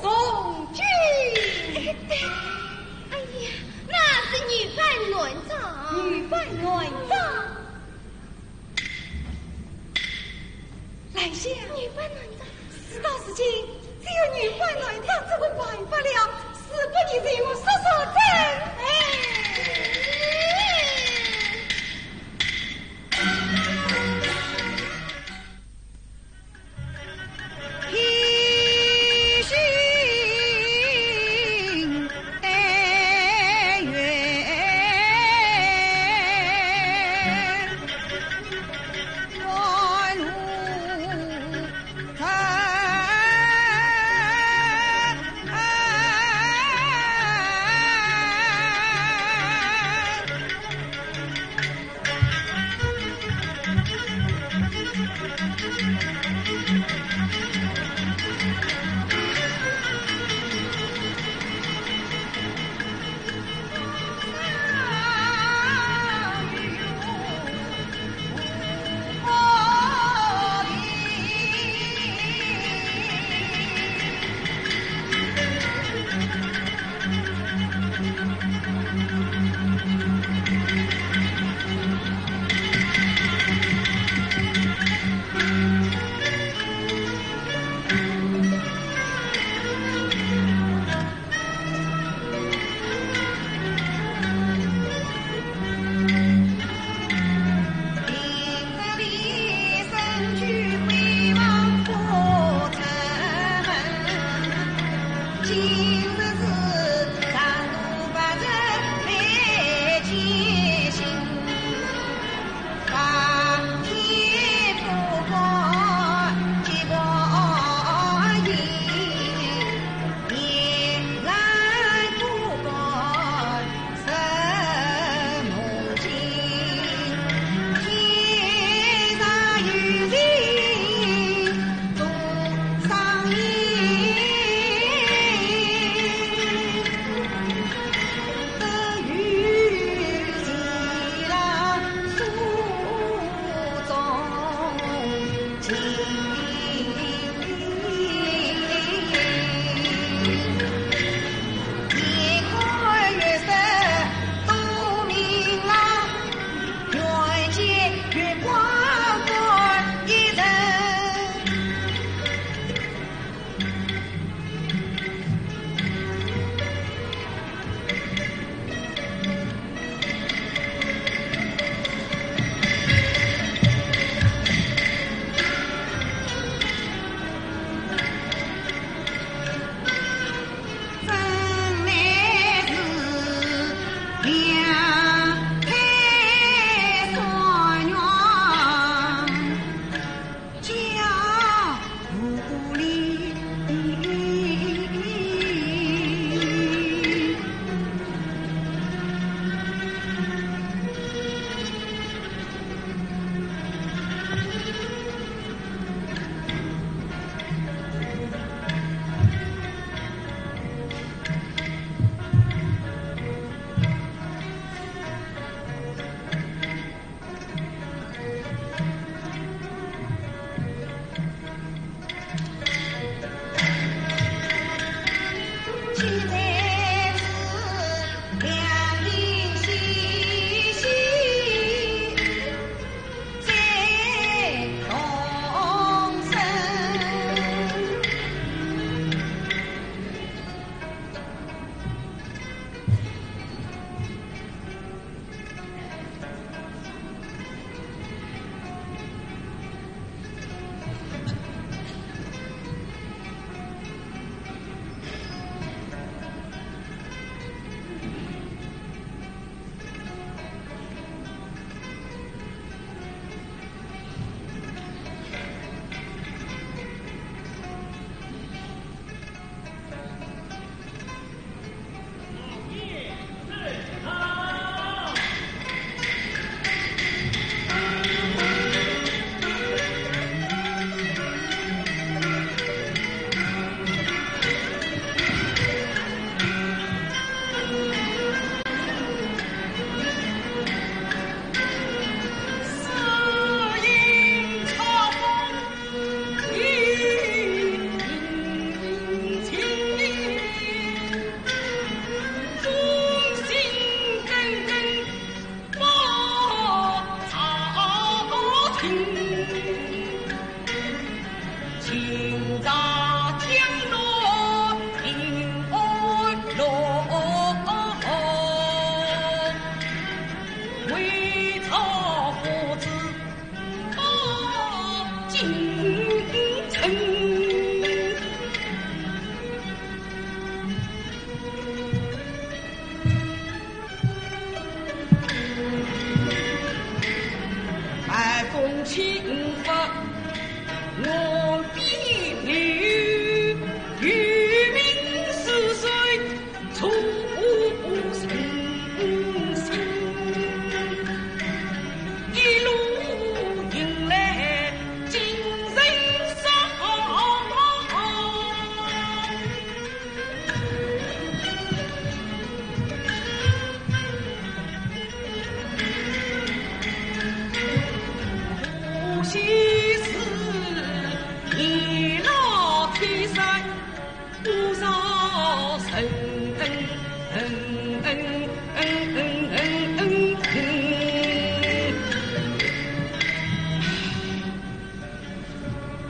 从军。哎，对，哎呀，那是女扮男装。女扮男装？兰香，女扮男装。事到如今，只有女扮男装这个办法了，事不宜迟，我速速准备。哎。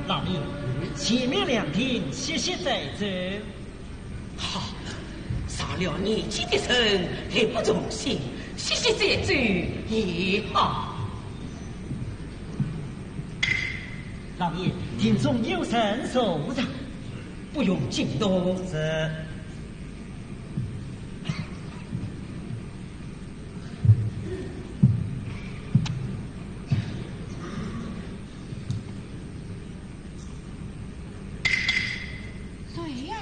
老爷，前面两天歇息再走。好，上了年纪的人力不从心，歇息再走也好。老爷，庭中有人坐着。不用惊动。是。 谁呀？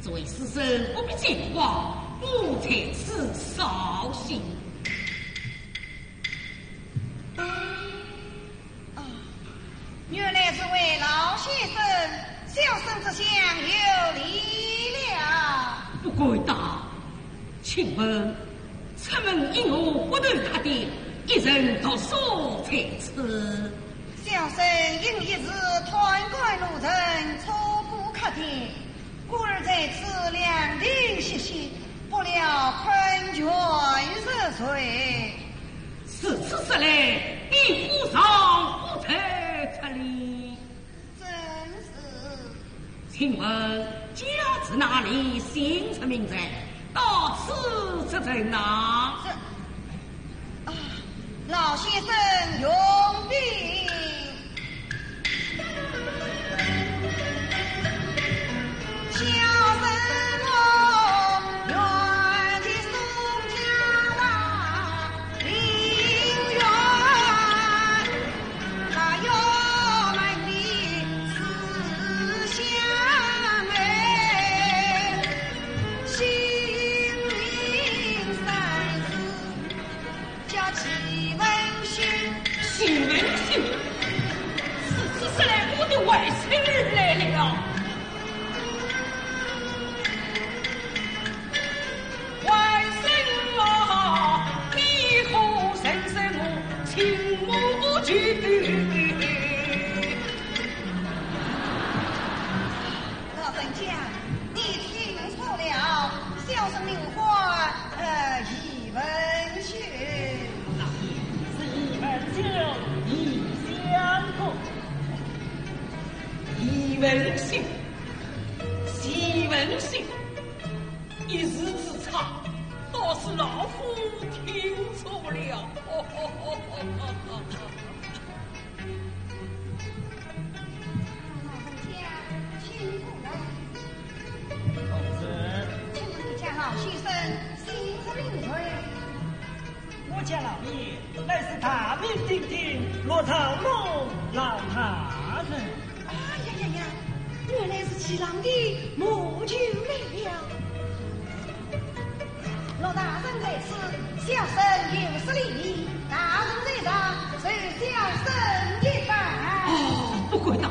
这位书生不必惊慌，我在此绍兴。啊，原来是位老先生，小生这厢有礼了。不敢当。请问， 出门因何不投客店，一人独宿在此？小生因一时贪官路程，错过客店，故而在此凉亭歇息，不料困倦入睡。如此说来，你何尝不在这里？ 正是。请问家住哪里？姓甚名谁？到此则甚呐？这，啊，老先生容禀。小生我原籍松江大林县。 徐文秀，如此说来，我的外甥儿来了。 老人家，你听错了，小生名唤，呃，徐文秀。老爷，是徐文秀，徐相公。徐文秀，徐文秀。 一时之差，倒是老夫听错了。老人家，请过来。同志。请问你家老先生姓甚名谁？ 我家老爷乃是大名鼎鼎陆兆龙老大人。哎呀呀呀，原来是徐郎的母舅来了。陆大人在此，小生有失礼仪，大人在上，受小生一拜。哦，不敢当。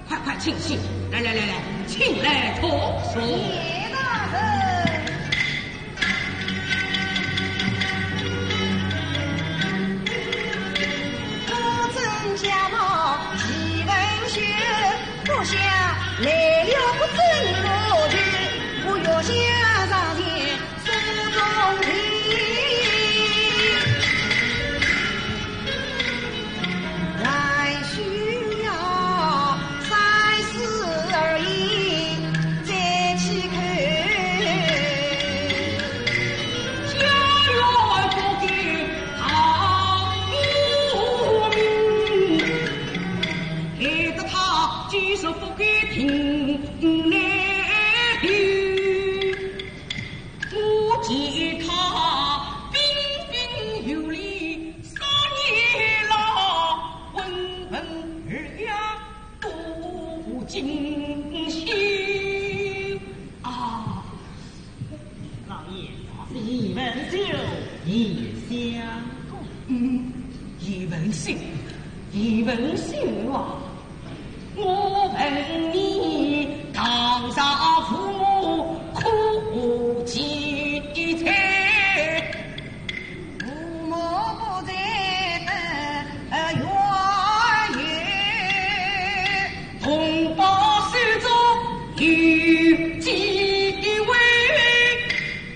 快快请起，来来来来，请来同坐。谢大人。我真假冒徐文秀，不想来了不正路去，我要向上天 苏州城，还需要不给平安的，我见他彬彬有礼，少年郎，温文尔雅，多惊喜啊！老爷，你们就。一想。嗯，一问心，一问心啊！ 我问你，堂上父母可健在？父母不在的，呃，原有。同胞手中有几位？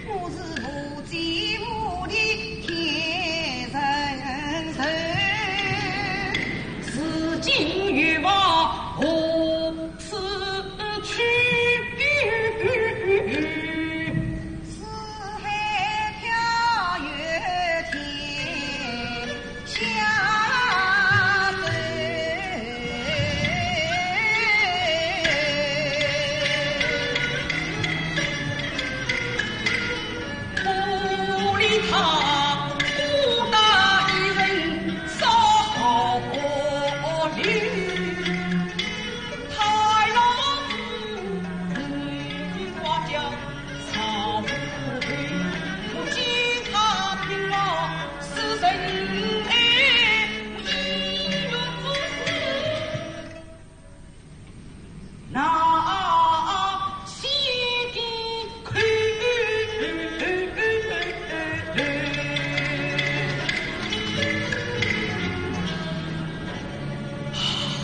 我是无家无地天人寿，如今欲往何处去？四海飘摇天下走。 不理他，孤单一人少好命。太郎子，你的花轿操不回，不见他平老是人哀，我意愿不是。 那西的口。啊，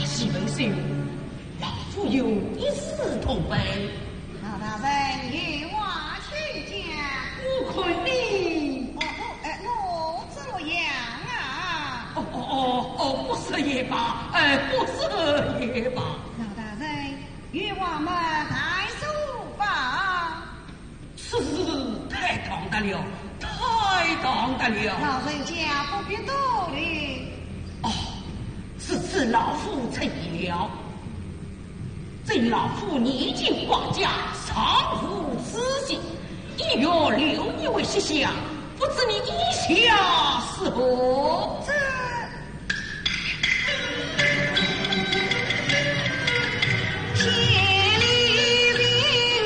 西门庆，老夫有一事同备。老大人，有话请讲。我看你。哦，哦，哎，我 怎么样啊？哦，哦，哦，哦，不说也罢，哎，不说也罢。老大人，有话么，但说吧。此事太唐突了，太唐突了。老人家不必多虑。哦，是此老夫错意了。 这老夫年近花甲，尚无子息，意欲留一位膝下，不知你意下如何？这千里寻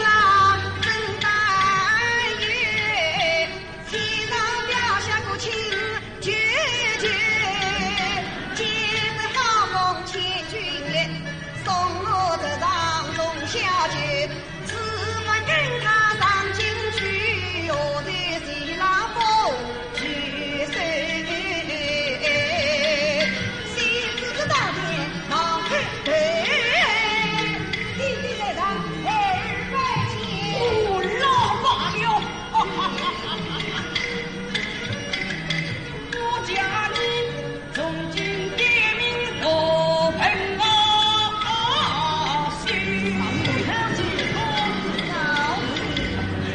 郎怎担忧？ 天上掉下个亲舅舅，今朝好梦千秋夜，送我得上龙小姐，只管跟他上京去，我的新郎不去谁？谁知这当天忙开头，弟弟来上二拜见。哦，老罢了。 我家里从今改名大盆王姓。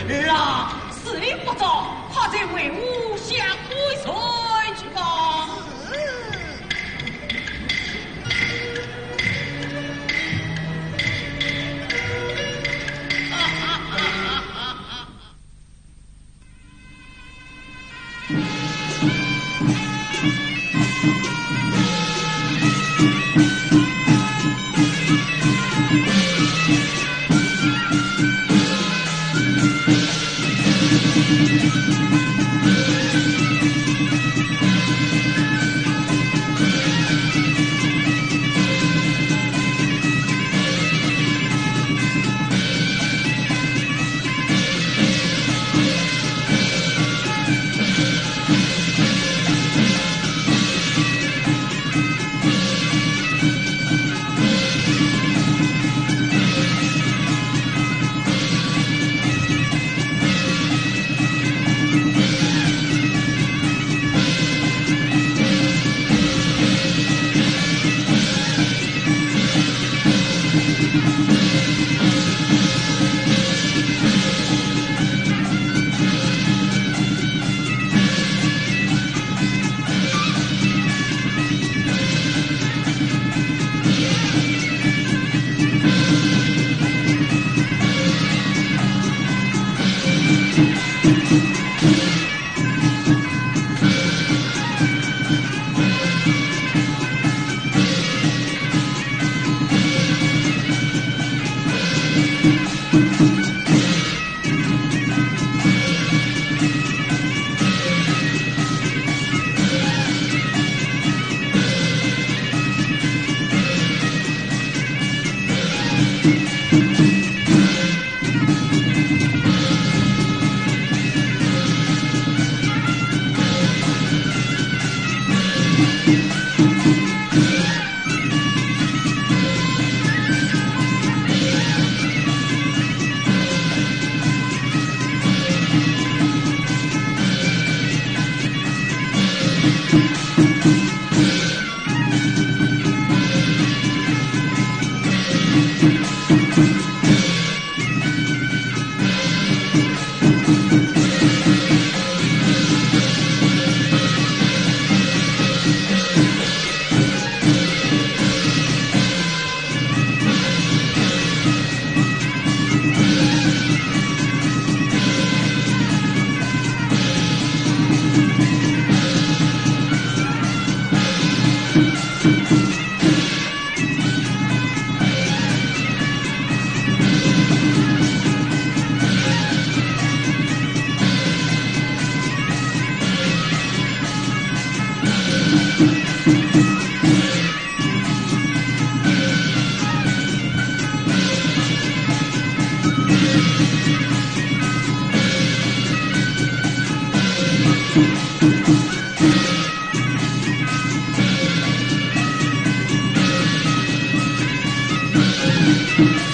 儿啊，时日不早，快些为我下棺材去吧。是。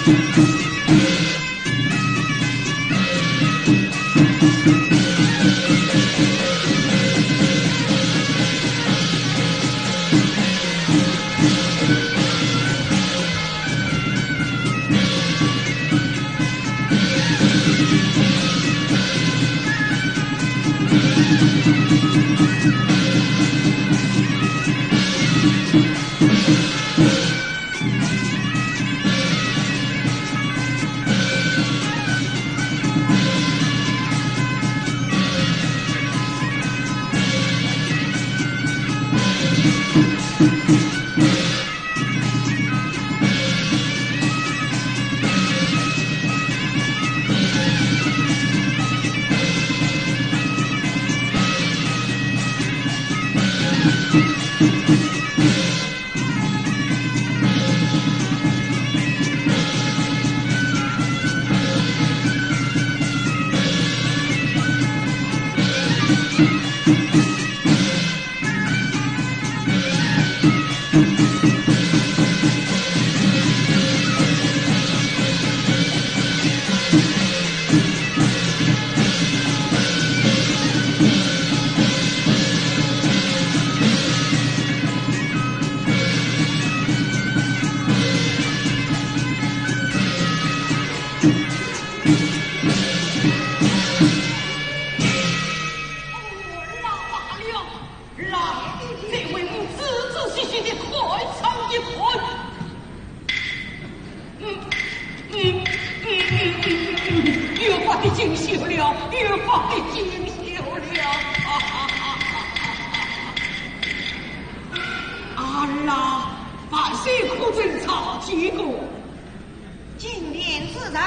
罢了，这位母子仔细细地看上一看。嗯，嗯，嗯，嗯，嗯，嗯，越发的精细了，越发的精细了。啊啦，万岁可曾查见过？ 金殿之上，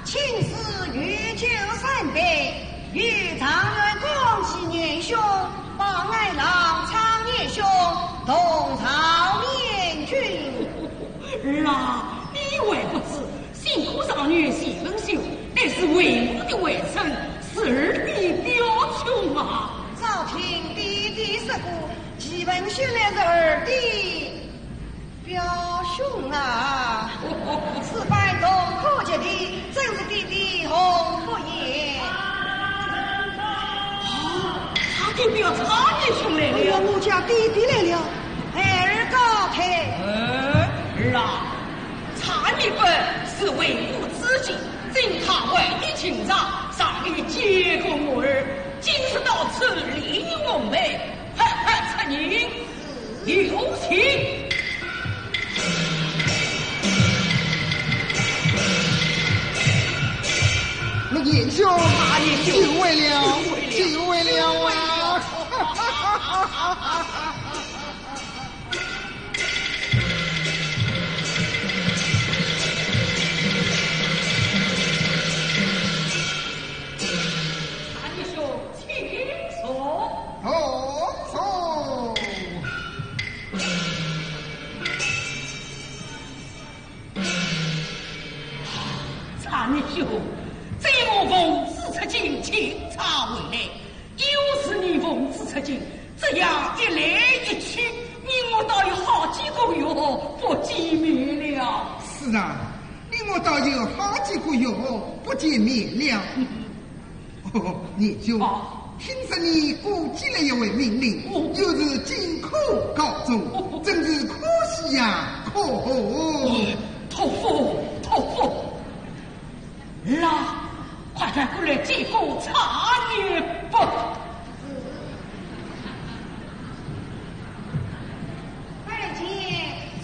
请赐御酒三杯，与状元、光喜年兄、榜眼郎、唱念兄同朝面君。儿啊，你还不知，新科状元谢文秀乃是为母的外甥，是儿的表兄啊。早听爹爹说过，谢文秀乃是儿的 表兄啊，此番同科及第，真是爹爹鸿福也。啊，他的表差年兄来了。哎呀，我家爹爹来了。孩儿告退。哎，儿啊，差年伯是为母之亲，今他为你情长，尚未见过我儿，今日到此，理应奉陪，快快出迎。 有请。陆年兄，大年兄，久违了，久违了啊！大年兄， 请坐。哦，坐。大年兄，这我奉旨出京，钦差回来，又是你奉旨出京，这样一来一去，你我倒有好几个月不见面了。是啊，你我倒有好几个月不见面了。 哦，年兄，哦。听说你过继了一位命令，哦。又是进科高中，哦。真是可喜呀，可贺。哦，托福，托福。儿啊，快快过来见过差年伯。 拜见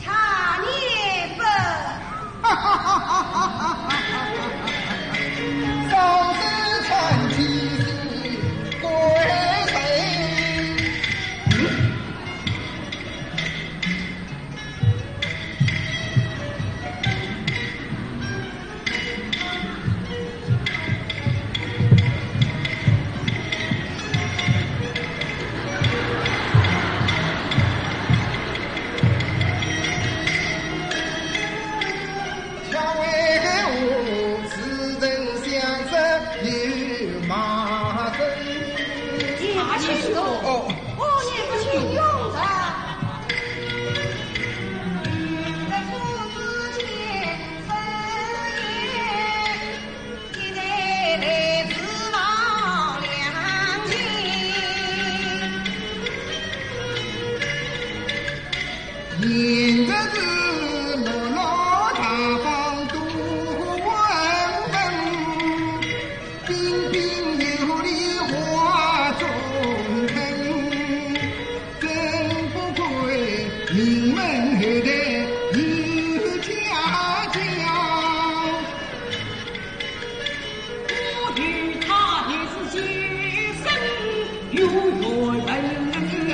差年伯。现在是落落大方都问问，彬彬有礼化中肯，真不愧名门后代有家教。 我与他也是今生有缘人。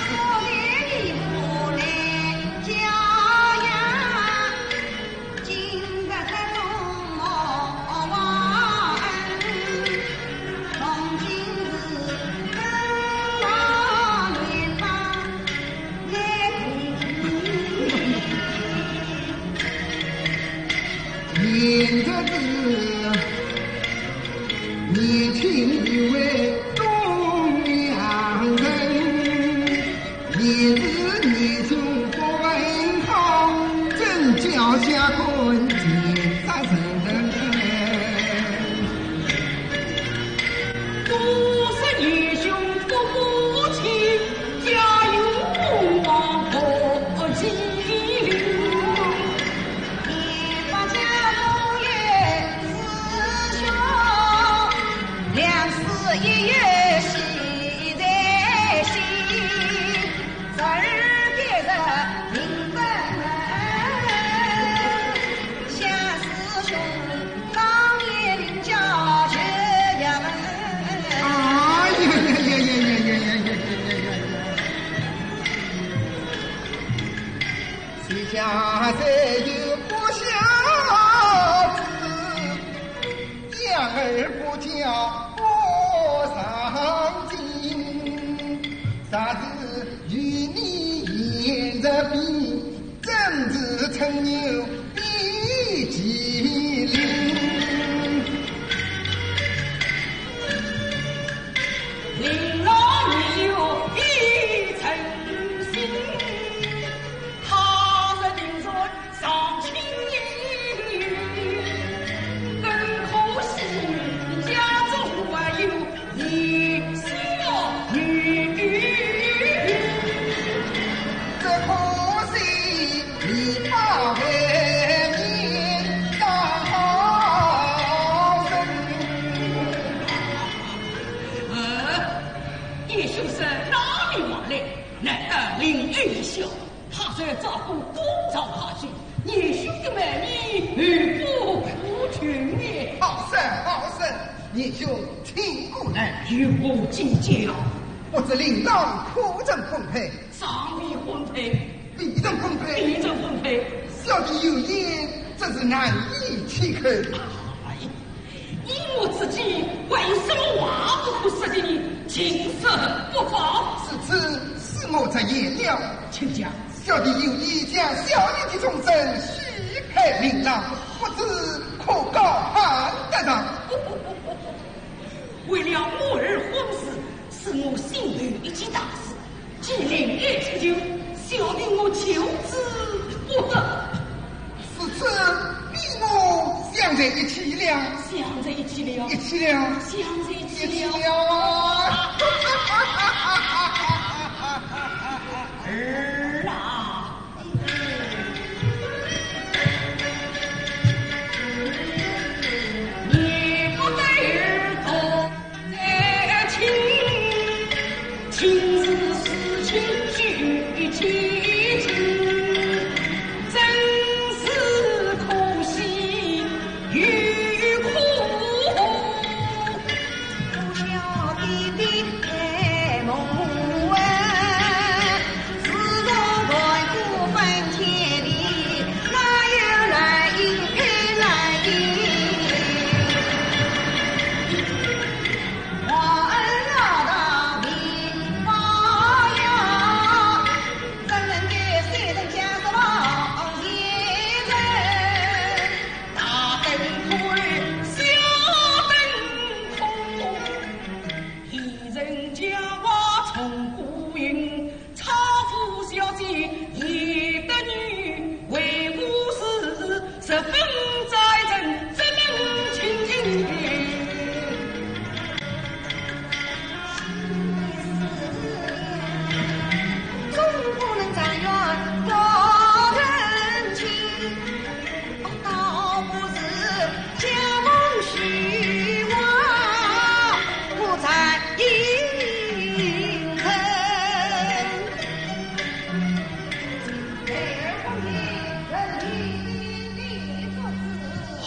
我与你不来交呀，今日个中我恩，从今日跟我联邦。 现在是年轻一位东洋人，年是年轻不文好，真叫下官见杀人。都是年兄不母亲， 家有凤凰何其灵。年八家中有四兄，两世一幼喜在心。侄儿别是名分门，下四兄 当年名叫薛家门。哎呀呀呀呀呀呀呀呀呀呀呀！膝下谁有不孝子，养儿不教不上进，啥子与你言着比， 真是吹牛比麒麟。令郎你有一诚心，他日定然上青云，更可惜家中还有 你是我女婿，只可惜你把外面当好人。呃，叶先生哪里话来？难道林恩一笑？ 他在赵公公朝下去，年兄的美名与我无穷呢。好生，好生，年兄请过来。有何见教？不知令郎可曾婚配？尚未婚配。未曾婚配？未曾婚配。小弟有言，真是难以启口。哎， 依我之见，还有什么话不可说的呢？尽说不妨。如此，恕我直言了。请讲。小弟有意将小弟的终身许配令郎，不知可高攀得上？为了我儿婚事， 是我心头一件大事，既然爱之求，小弟我求之不得。如此，你我想在一起了。想在一起了。一起了。想在一起了。一起了啊！儿啊！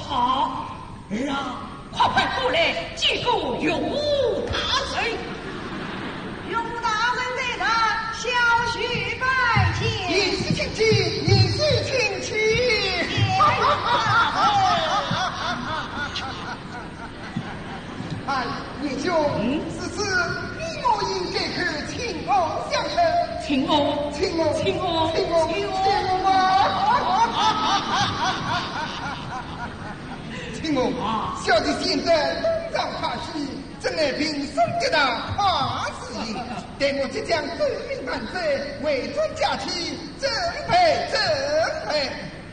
好，儿啊，快快过来见过岳父大人。岳父大人在上，小婿拜见。贤婿请起，贤婿请起。哎，岳兄，嗯？此次你我应该去请安相称。请安？请安？请安？请安？请安？请安啊！请安啊！小弟现在东床太虚，正爱平生得道，怕是也。待我即将奏明万岁，回转家去，准备准备。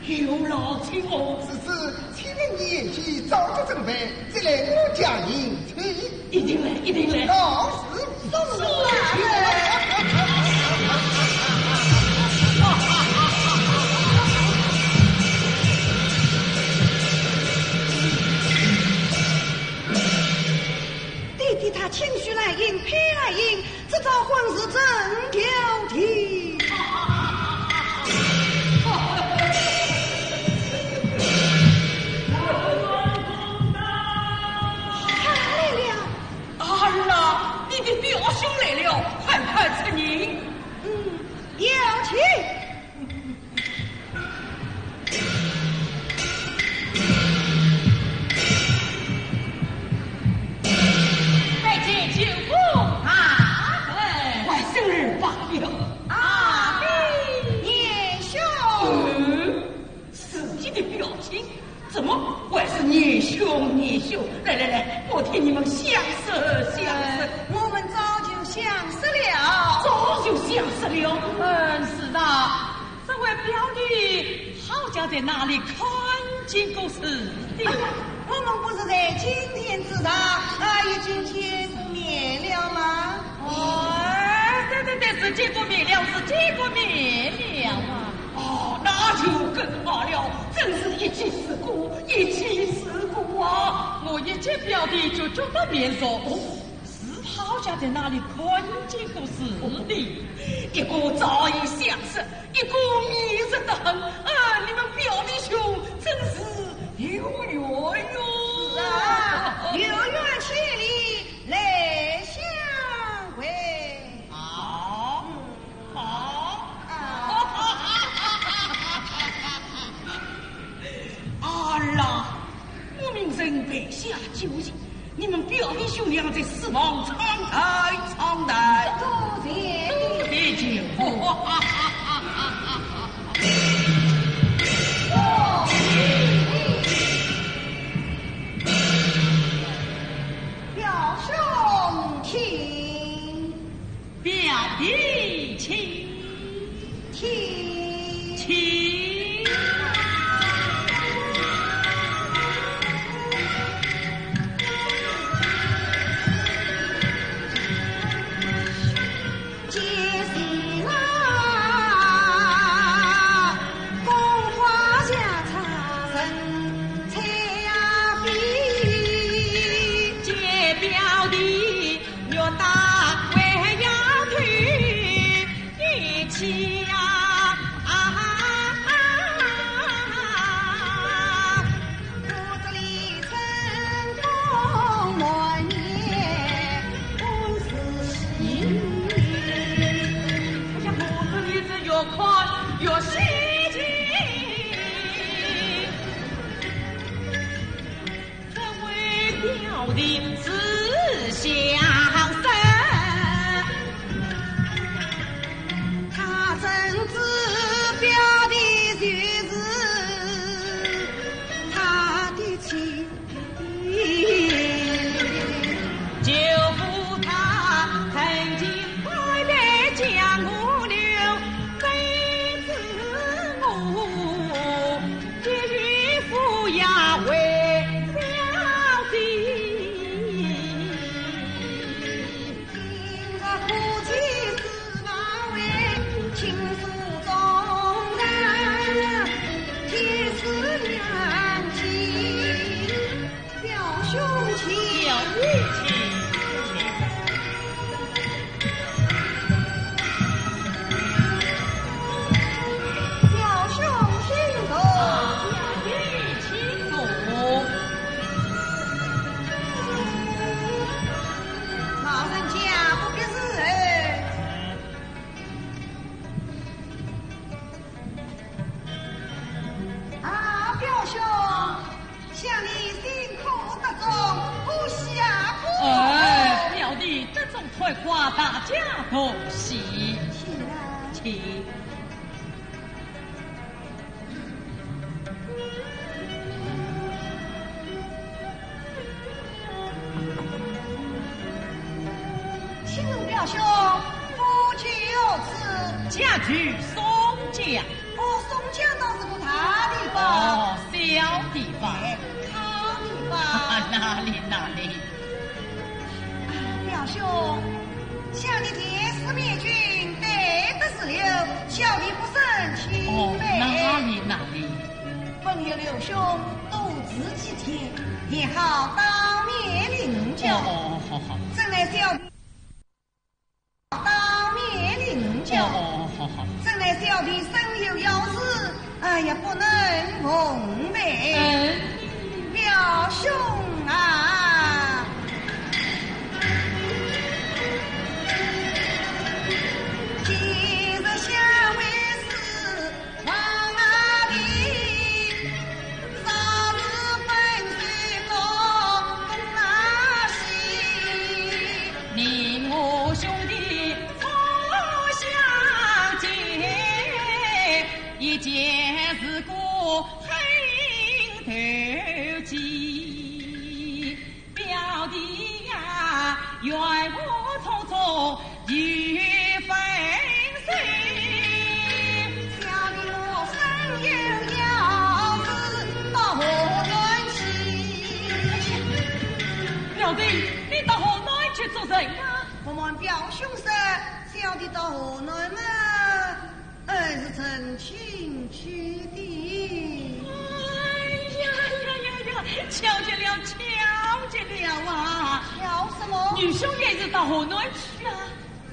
有劳请安。此次请问贤婿早做准备，即来我家迎娶。一定来，一定来。到是。送来。爹爹他亲许兰英，配兰英，这招婚事真要紧。他来了。儿啊，你的表兄来了，快快请进。嗯，有请。 拜见舅父大人。外甥儿罢了。啊，年兄。嗯，自己的表亲，怎么还是年兄，年兄？来来来，我替你们相识，相识。呃，我们早就相识了。早就相识了？嗯，是的。 这位表弟好像在哪里看见过似的。我们不是在金殿之上，啊，已经见过面了吗？哦，对对对，是见过面了，是见过面了啊。哦，那就更好了，真是一见如故，一见如故啊！我一见表弟就觉得面熟。哦， 是好像在哪里看见过似的。一个早已相识，一个面熟得很。啊，你们表弟兄真是有缘哟。是啊，有缘千里来相会。啊，啊。啊。 儿啊，我命人备下酒席，你们表弟兄俩在书房畅谈畅谈。多谢，多谢舅父。表兄请。 表弟请。请。请。快快大家同席。请啊。请。请问表兄，夫妻有此？家住松江。 哦，松江倒是个大地方。哦，小地方。哎，好地方。哪里，哪里。啊，表兄，想你爹是面君，对得是刘，小弟不胜钦佩。哦，哪里，哪里。本有刘兄多治几天，也好当面领教。哦，好，好。怎奈小弟 当面领教。哦，好，好。怎奈小弟身有要事，哎呀，不能奉陪。嗯。表兄啊。今日相会是 小弟我身有要事，到河南去。表弟，你到河南去做甚啊？不瞒表兄说，小弟到河南嘛，呃，是成亲去的。哎呀呀呀呀，巧极了，巧极了啊！巧什么？女兄也是到河南去啊。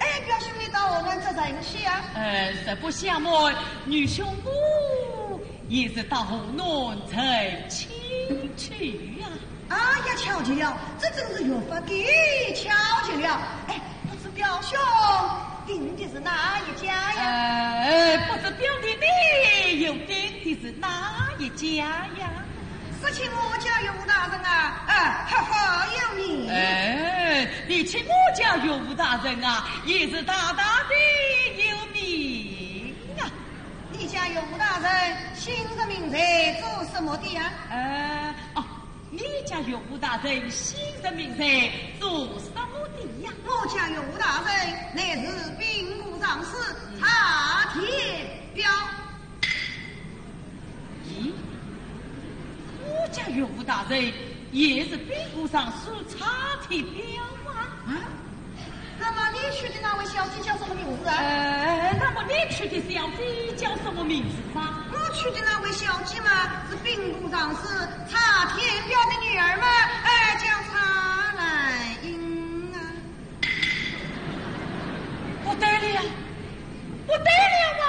哎，表兄，你到河南做甚去啊？呃，实不相瞒，女兄我也是到河南成亲去呀。哎呀，巧极了，这真是越发的巧极了。哎，不知表兄定的是哪一家呀？呃，不知表弟你又定的是哪一家呀？ 说起我家岳父大人啊，啊，赫赫有名。哎，你亲我家岳父大人啊，也是大大的有名啊。你家岳父大人姓甚名谁，做什么的呀？呃，哦，你家岳父大人姓甚名谁，做什么的呀？我家岳父大人乃是兵部尚书查天彪。 咦，我家岳父大人也是兵部尚书查天彪啊。啊？那么你娶的那位小姐叫什么名字啊？呃，那么你娶的小姐叫什么名字啊？我娶的那位小姐嘛，是兵部尚书查天彪的女儿嘛，哎，叫查兰英啊。不得了，不得了啊！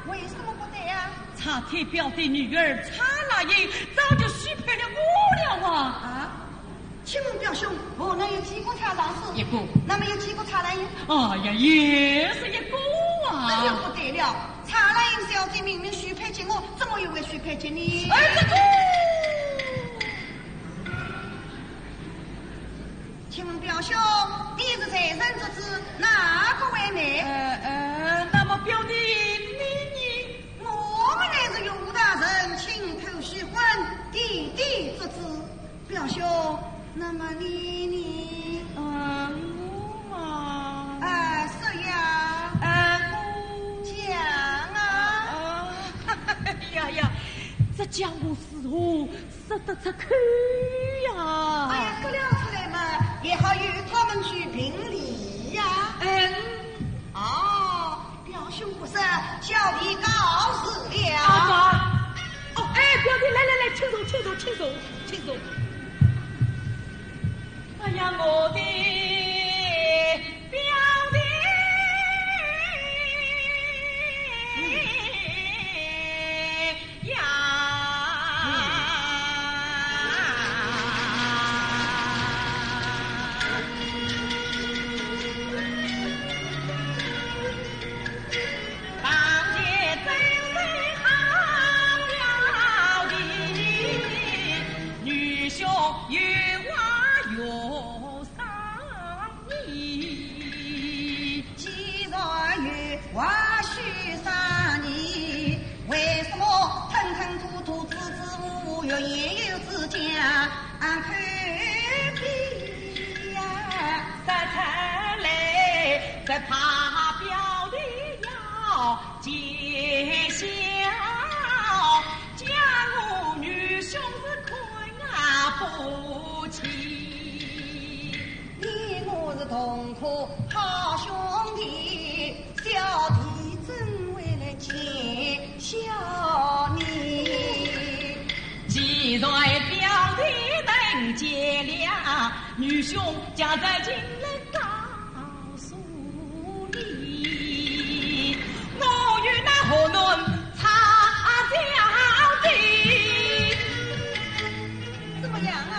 为什么不得啊？ 查天彪的女儿查兰英早就许配了我了啊！啊？请问表兄，河南有几个查尚书？一个。那么有几个查兰英？哎呀，也是一个啊！这就不得了，查兰英小姐明明许配给我，怎么又会许配给你？哎，这个……请问表兄，你是才人之子，哪个为媒？呃，呃，那么表弟，你，你…… 我们乃是岳父大人亲口许婚，弟弟之子。表兄，那么你，你……呃，我嘛……啊，说呀。呃，我……讲啊。啊，哎呀呀，这家伙是哦，说得出口呀。哎呀，说了出来嘛，也好与他们去评理呀。嗯。哦， 表兄不说，小弟告辞了。啊，哦，哎，表弟，来来来，请坐，请坐，请坐，请坐。哎呀，我的表弟呀！ 女婿有话有商啊，快点呀，说出来，只怕表弟要见笑，将我女兄是看不起。你我是同科好兄弟， 小弟怎会来见笑你？既然表弟能见了，女兄将这情来告诉你。我与那河南差小姐，怎么样啊？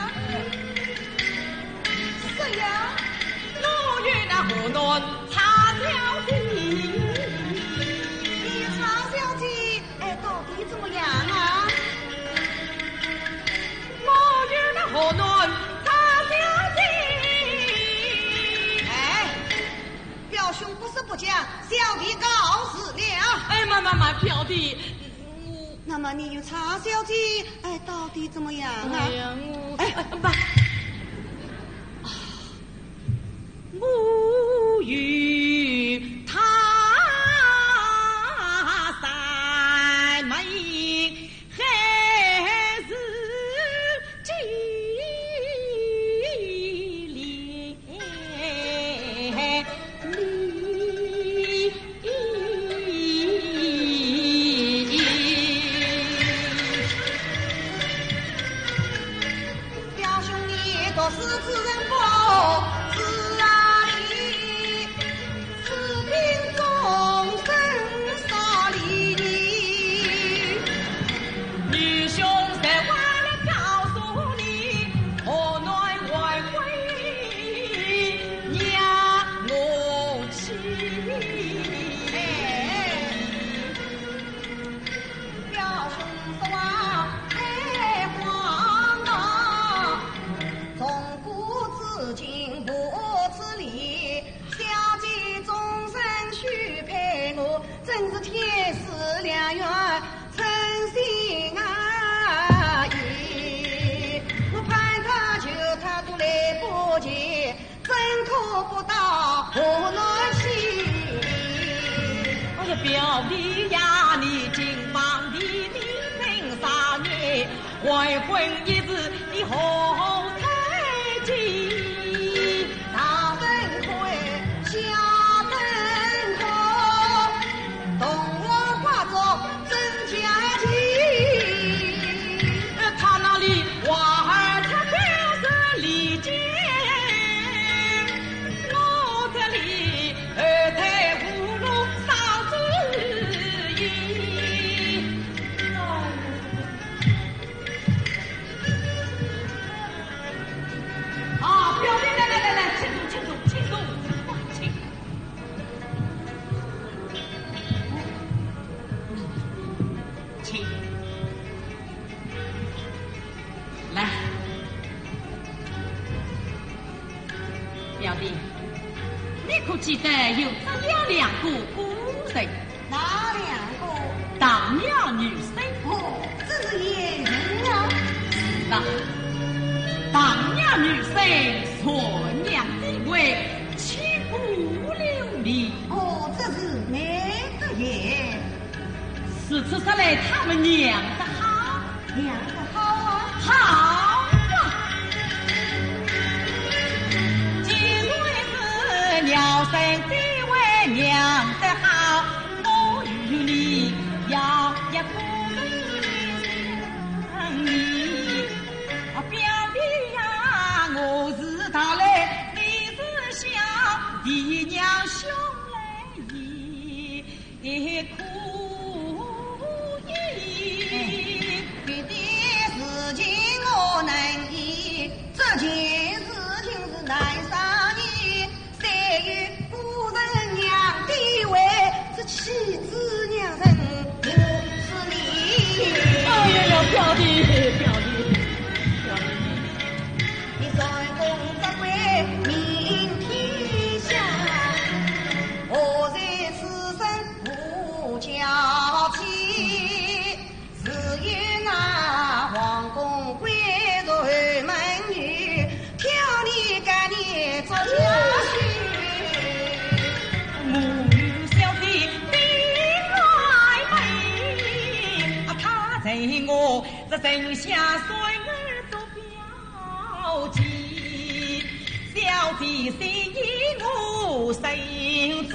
是呀。我与那河南 差小姐。你差小姐，哎，到底怎么样啊？我与那河南差小姐。哎，表兄不是不讲，小弟告辞了。哎，慢慢慢，表弟。那么你与差小姐，哎，到底怎么样啊？哎呀，我，哎，哎，不。 我与她三门还是哎呀，表弟呀，你今往里面等啥呢？黄昏一时，你何太急？大灯会，小灯火，同我化作 真假情。他那里花儿它就是礼金，我这里二胎葫芦烧主意。啊，表弟，来来来来，请坐，请坐，请坐，请。 请。来，表弟，你可记得有这样两个古人？哪两个？唐朝女生。哦，这是贤人啊。是的，唐朝女生，传扬地位，千古留名。 哦，这是难得耶。如此说来，他们娘得好。娘得好啊。好啊。既然是娘生地位娘得好，我与你要一个人相依。啊，表弟呀，我是大来，你是小，弟娘兄来也可以。别的事情我能依，这件事情是难商议。虽有夫人娘的位，这岂止娘人，我是你。哎呀呀，表弟，表弟，表弟。 你算功则归名天下，何在此生无家随我这丞相孙儿做表姐，小姐心意我深知，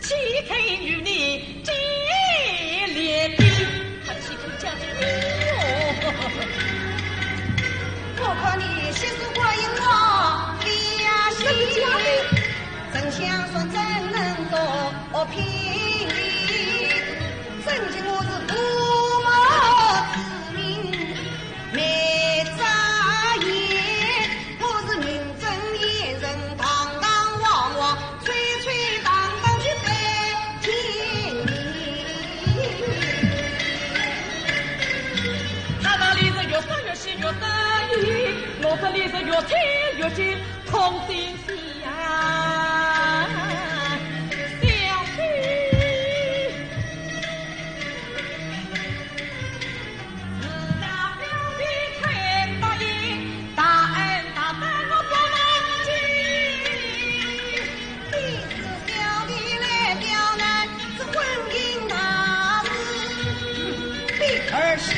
岂肯与你结连理？他岂肯嫁给你哟？我看你心思怪意，我也是。真的假的？丞相孙怎能做 我拼命，曾经我是父母之命，没眨眼，我是名正言顺，堂堂皇皇，吹吹打打去拜见你。他那里是越说越气越得意，我这里是越气越气，痛心 呀，小姐。是那表弟太答应，大恩大德我不忘记。你是小弟来刁难，这婚姻大事，你儿媳。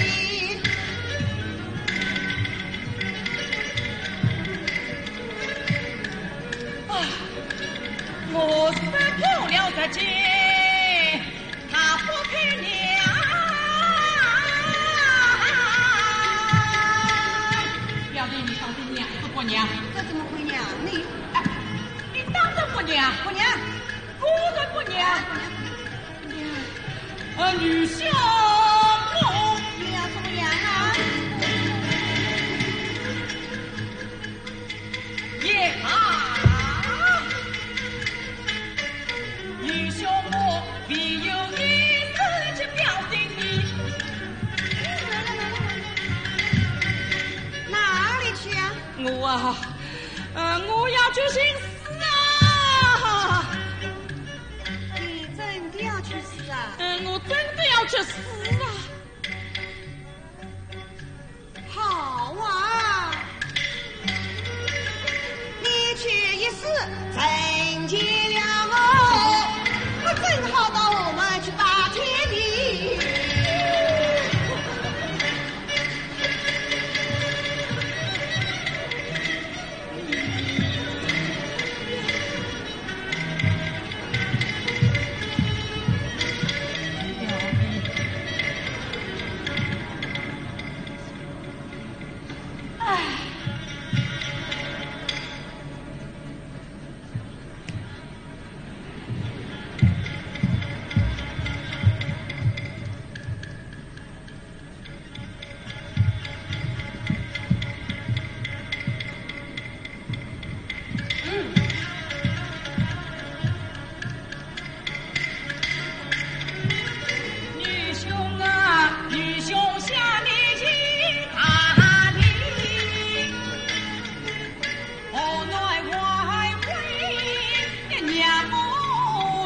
啊，我是破了这戒，他不配娘。表弟，你到底娘是不娘？这怎么会娘呢？哎，你当真不娘？不娘。果然不娘。不娘，不娘。呃，愚孝母。你要怎么样啊？ 也罢，愚孝母，唯有一事情表弟你。哪里去啊？我啊，呃，我要去寻死啊！你真的要去死啊？嗯，我真的要去死啊！ 好啊，你去一死，成全了我，我正好到衙门去拜见你。 愚兄啊，愚兄想你已大礼，何奈还会娘母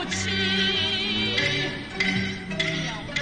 气？ 表弟。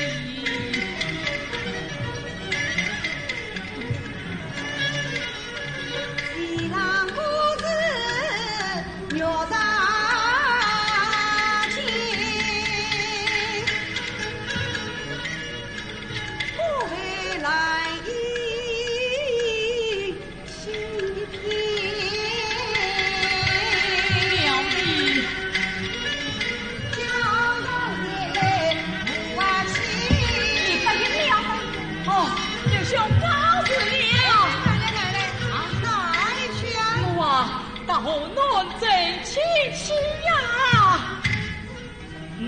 你答应了。哦，愚兄告辞了。奶奶，奶奶，啊？哪里去啊？我啊，到河南征亲去呀。嗯？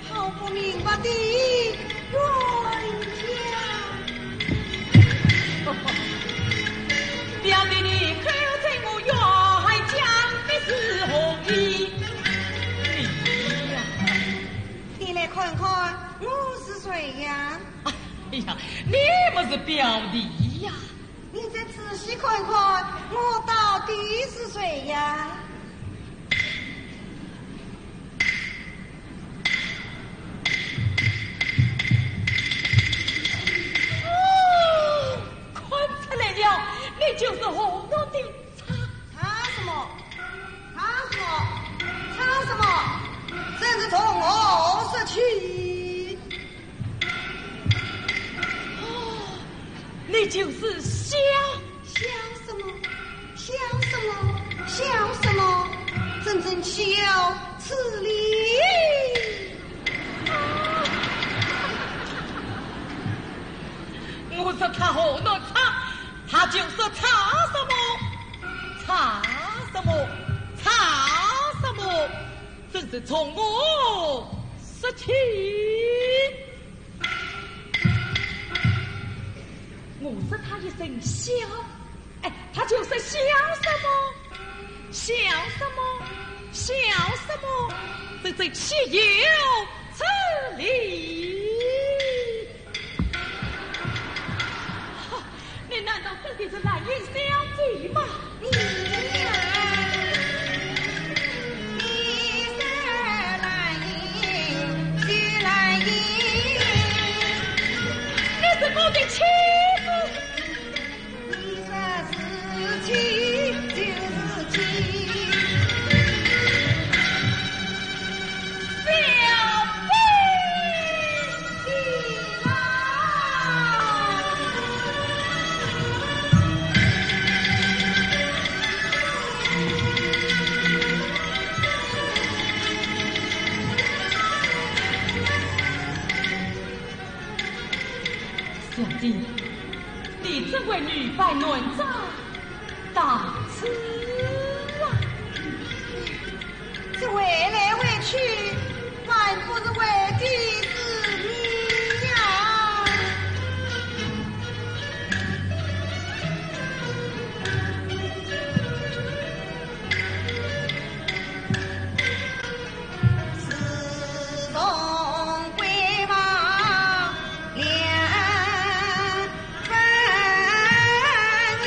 好不明白的冤家。表弟，你可知我冤家的是何意？你呀。你来看看我是谁呀？哎呀，你不是表弟呀。 你再仔细看看，我到底是谁呀？哦，看出来了，你就是河南的差。差什么？差什么？差什么？真是从何说起？就是笑。笑什么？笑什么？笑什么？真正岂有此理！我说他何能差，他就说差什么？差什么？差什么？真是从我说起。我说他一声笑，哎，他就说笑什么？笑什么？笑什么？真正岂有此理！哈，你难道真的是兰英小姐吗？你呀，你是兰英，是兰英。你是我的妻子。 你说是妻就是妻。小姐，你啦。小姐，你怎为女扮男装到此啊？这为来为去，还不是为的是你呀。 自从桂花两分离，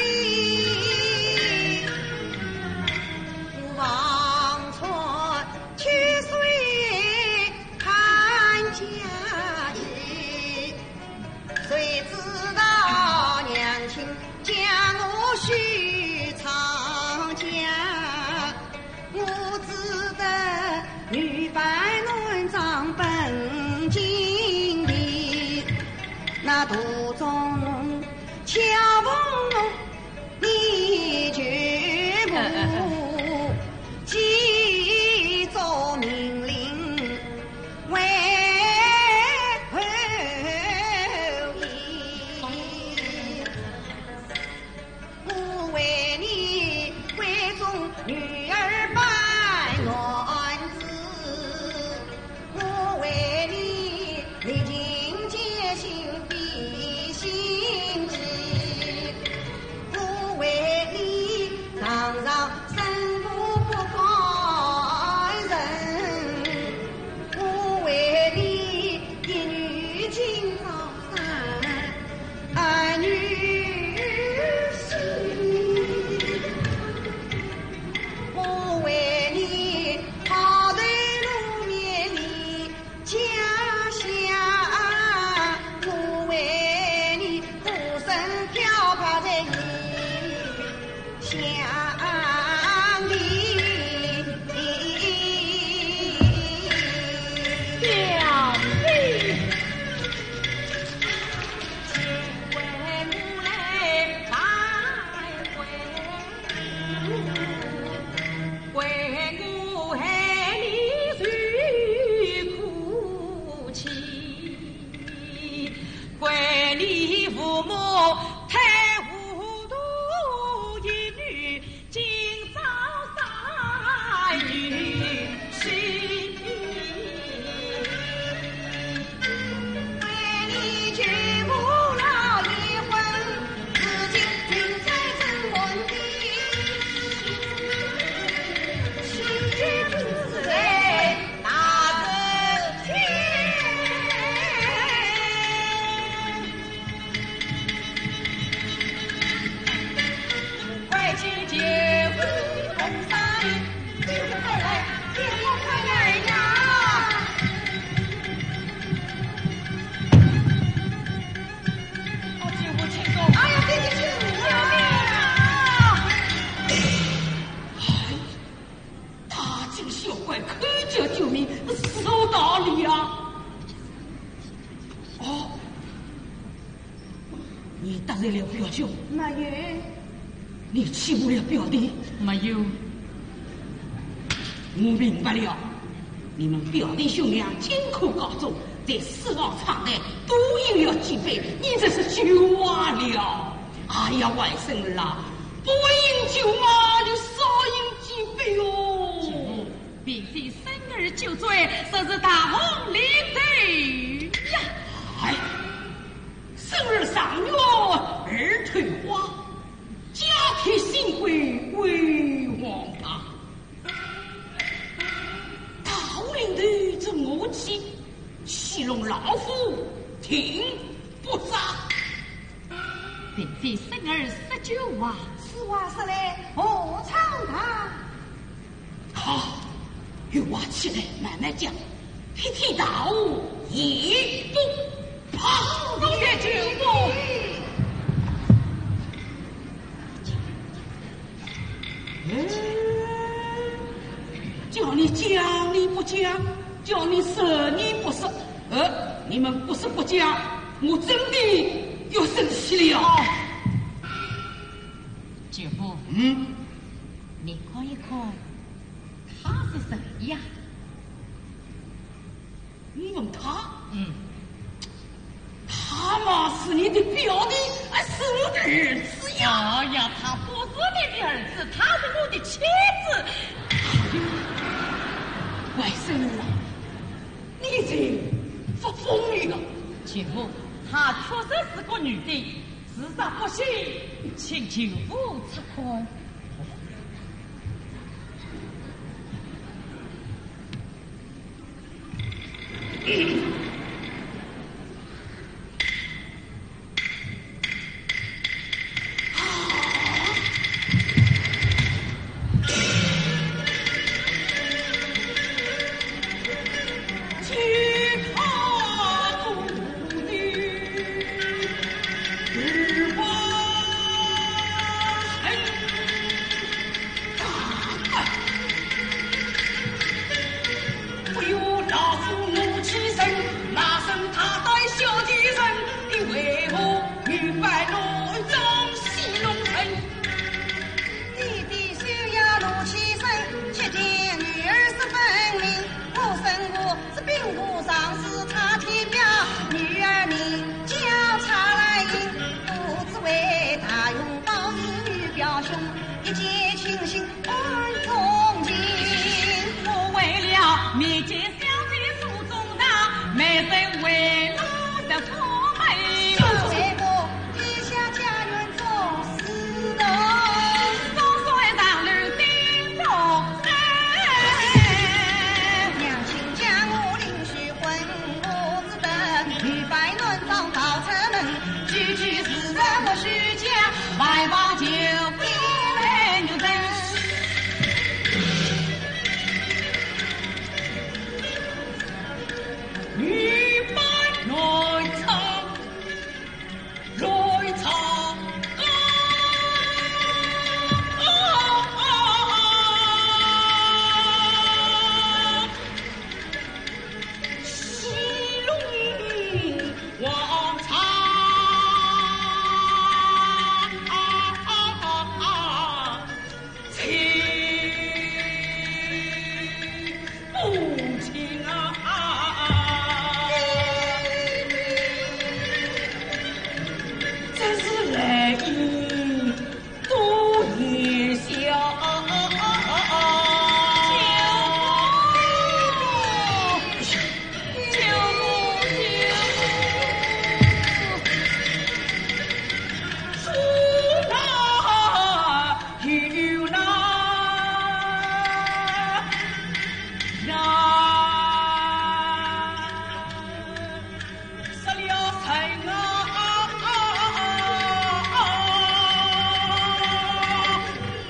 望穿秋水看佳期。 谁知道娘亲将我许昌家，我只得女扮男装奔京城，那途中巧逢你舅母，嗯，嗯，嗯。你得罪了表兄？没有。你欺负了表弟？没有。我明白了，你们表弟兄俩金科高中，在书房唱台都饮了几杯，你这是酒话了。哎呀，外甥儿啊，不饮酒嘛，就少饮几杯哦。姐夫，并非孙儿酒醉，实是大风临头呀。哎，孙儿上月二头花， 假铁新规为王牌。大风临头这我去，岂容老夫停不扎？并非孙儿说酒话。此话说来何尝大？ 好，有话起来慢慢讲，劈天大祸也不怕。多谢舅父。嗯，叫你讲你不讲，叫你说你不说，呃，你们不说不讲，我真的要生气了。哦，舅父，嗯？你看一看， 他是谁呀？你问他？嗯。他嘛是你的表弟，啊，是我的儿子呀。哎呀，他不是你的儿子，他是我的妻子。外甥啊，你这发疯了。舅父，她确实是个女的，事实不信，请舅父察看。 不由老夫怒气生，哪生他带小贱人，你为何女扮男装戏弄人？爹爹休要怒气生，且听女儿说分明。我生我是兵部尚书查天表，女儿名叫查兰英，独自为大用保子与表兄，一见倾心 暗中情。我为了面见小姐诉衷肠，没人为我这苦闷。为我撇下家园做死人。送水上楼顶头人。娘亲将我领去婚，我只得女扮男装逃出门，句句是人我许家，万望就变人。 女扮男装，男装。戏弄王朝。 情不情啊，真是来意多言笑。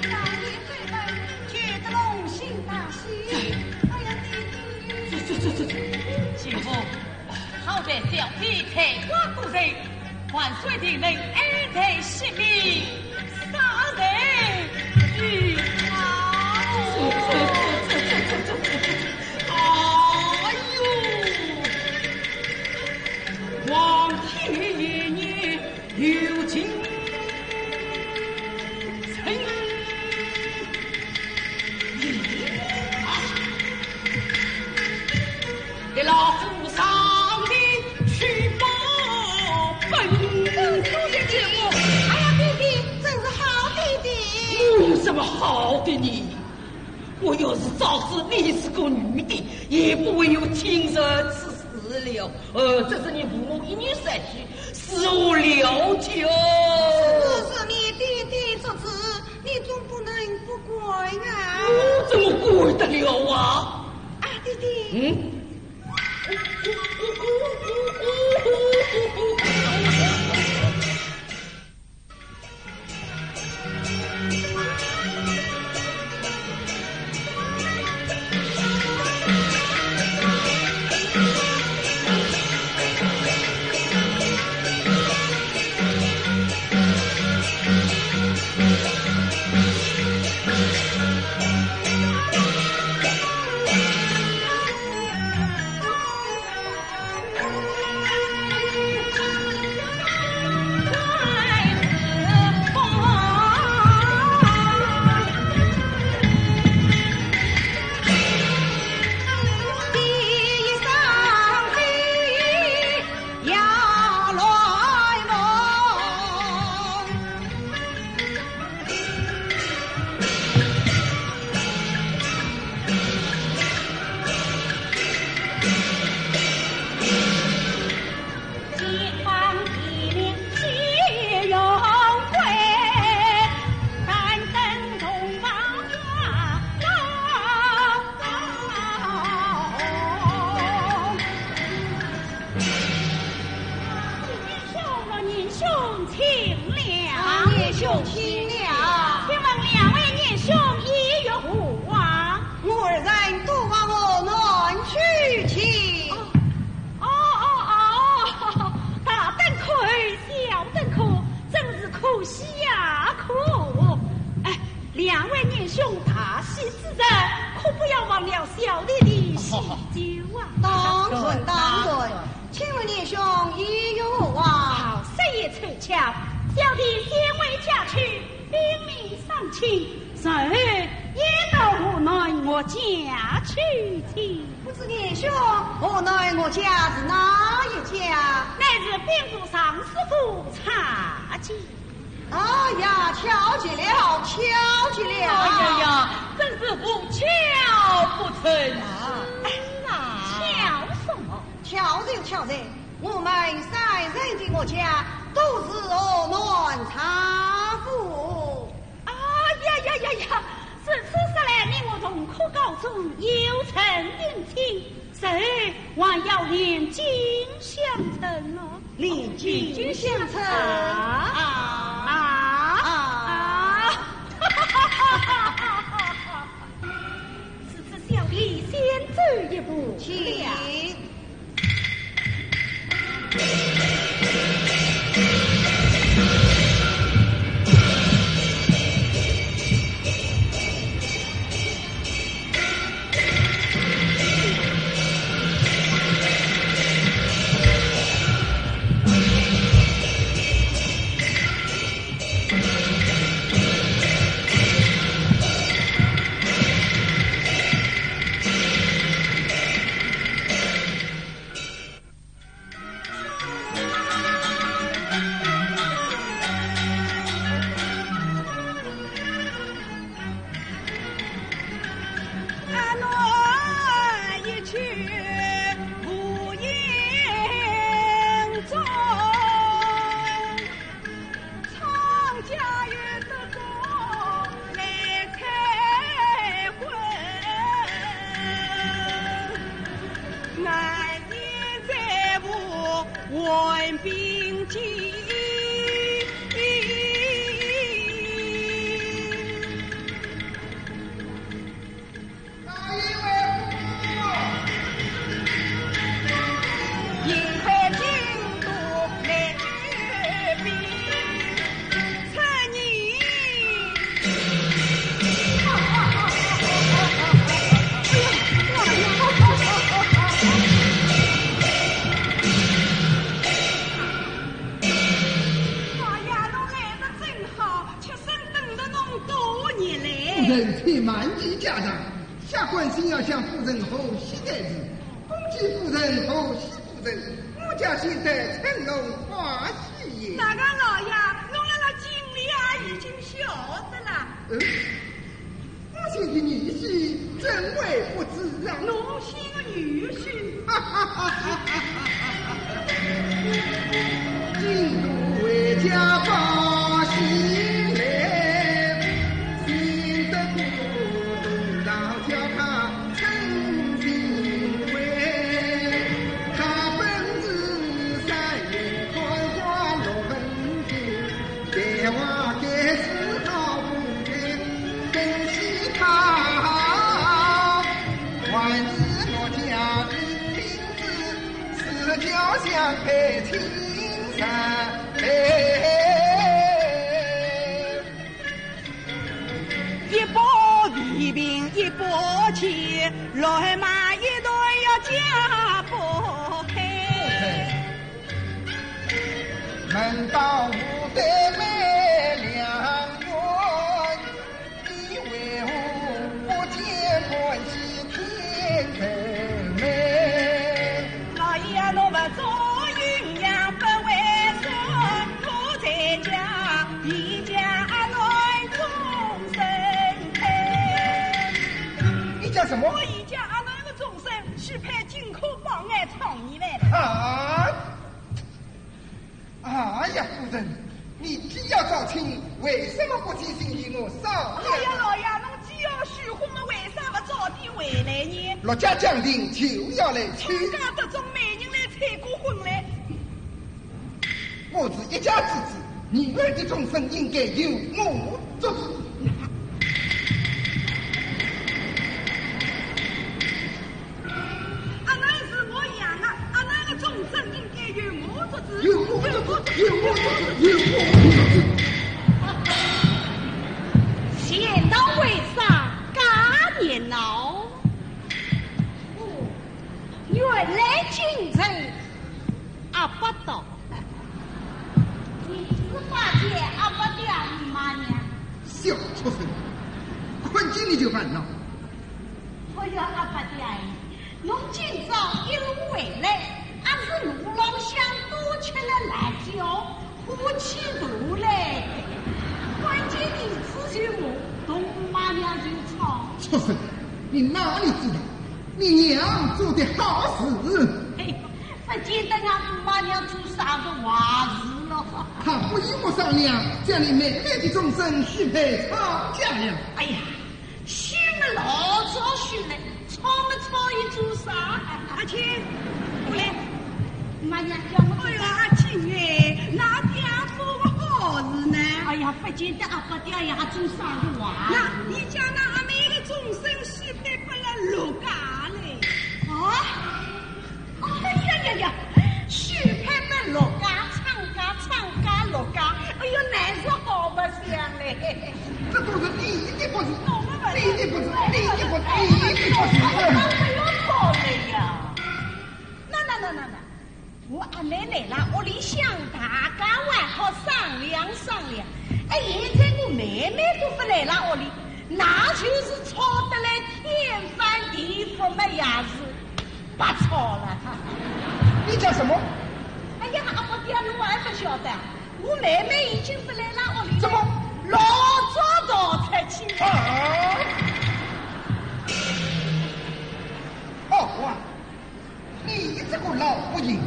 大爷对门，觉得龙心大喜。哎呀，爹爹。这，这，这，这，这。姐夫，好在小姐才华过人，万岁定能爱才惜命，杀人于草。这，这，这，这，这，这，这，哎呦！皇天爷爷有我要是早知你是个女的，也不会有今日此事了。呃，这是你父母一言三句，是我了解。这是你爹爹之旨，你总不能不管啊。我怎么管得了啊？啊，爹爹。嗯？年兄，请了。请问两位年兄意欲何往？我二人都往河南去去。哦，哦，哦，哦，大登科，小登科，真是可喜呀，可。哎，两位年兄大喜之日，可不要忘了小弟的喜酒啊。当然，当然。请问年兄意欲何往？好，说也凑巧，小弟先回家去禀明双亲，然后也到河南岳家去去。不知年兄，河南岳家是哪一家？乃是兵部尚书府蔡家。哎呀，巧极了，巧极了。哎呀呀，真是无巧不成书啊。哎，巧什么？巧就巧在，我们三人的岳家都是河南蔡府。哎呀呀呀呀，如此说来，你我同科高中，又成姻亲，日后还要连襟相称哦。连襟相称？啊，啊，啊，啊。如此小弟先走一步。请。哎呀，侬来得正好， 妾身等了侬多年嘞。夫人且慢意家常，下官先要向夫人贺喜才是。恭喜夫人，贺喜夫人，我家现在乘龙欢喜也。哪个老爷，侬辣辣京里啊，已经晓得了。嗯？我你的女婿怎会不知啊？侬新的女婿？今度回家把喜来，新的故土到叫他称心为。他本是山林开花落门庭， 才华盖世好风景，恭喜他。还是我家的名字，是叫相配亲生配。一把地平一把剑，乱麻一段要家不配。 门当户对美良缘，你为何不见欢喜天成美？老爷，我们做鸳鸯不为生，我在家，你家阿囡终身配。你讲什么？我一家阿囡个终身，许配金科榜眼状元来了。啊！ 哎呀，夫人，你既要招亲，为什么不提亲与我商量？哎呀，老爷，侬既要许婚么，为啥不早点回来呢？陆家将定，就要来娶。家得中，媒人来催过婚来。我是一家之主，女儿的终身应该由我做主。 阿囡是我养的，阿囡的终身应该由我做主。由我做主，由我做主，由我做主。钱塘为啥介热闹？哦，原来今日阿伯到。你是发现阿伯爹姨妈娘？小畜生，看见你就烦恼。 哎呀，阿伯爹哎，侬今朝一路回来，阿是路浪向多吃了辣椒，火气大嘞。看见儿子就骂，同妈娘就吵。畜生，你哪里知道你娘做的好事？哎呦，不见得俺妈娘做啥个坏事了。她不依我商量，将你妹妹的终身许配昌家了。哎呀， 许么老早许了，吵么吵一做啥？阿庆，过来。妈呀，叫我做啥？哎呀，阿庆哎，㑚爹做个好事呢？哎呀，不见得阿伯爹也做啥个坏事。那你讲㑚阿妹的终身许配拨了陆家嘞？啊？ 哎呀呀呀，许配拨陆家，昌家，昌家，陆家，哎呦，难是好白相嘞。这都是你的不是，你的不是，你的不是，你的不是。哎呀，不要吵了呀。那，那，那，那，那，我阿妹来了，屋里向大家还好商量商量。哎，现在我妹妹都不来了，屋里，那就是吵得来天翻地覆么样子。 白吵了。你讲什么？哎呀，阿伯爹，侬还不晓得，我妹妹已经不来了屋里。怎么？老早逃出去了。啊！哦，啊，你这个老不义，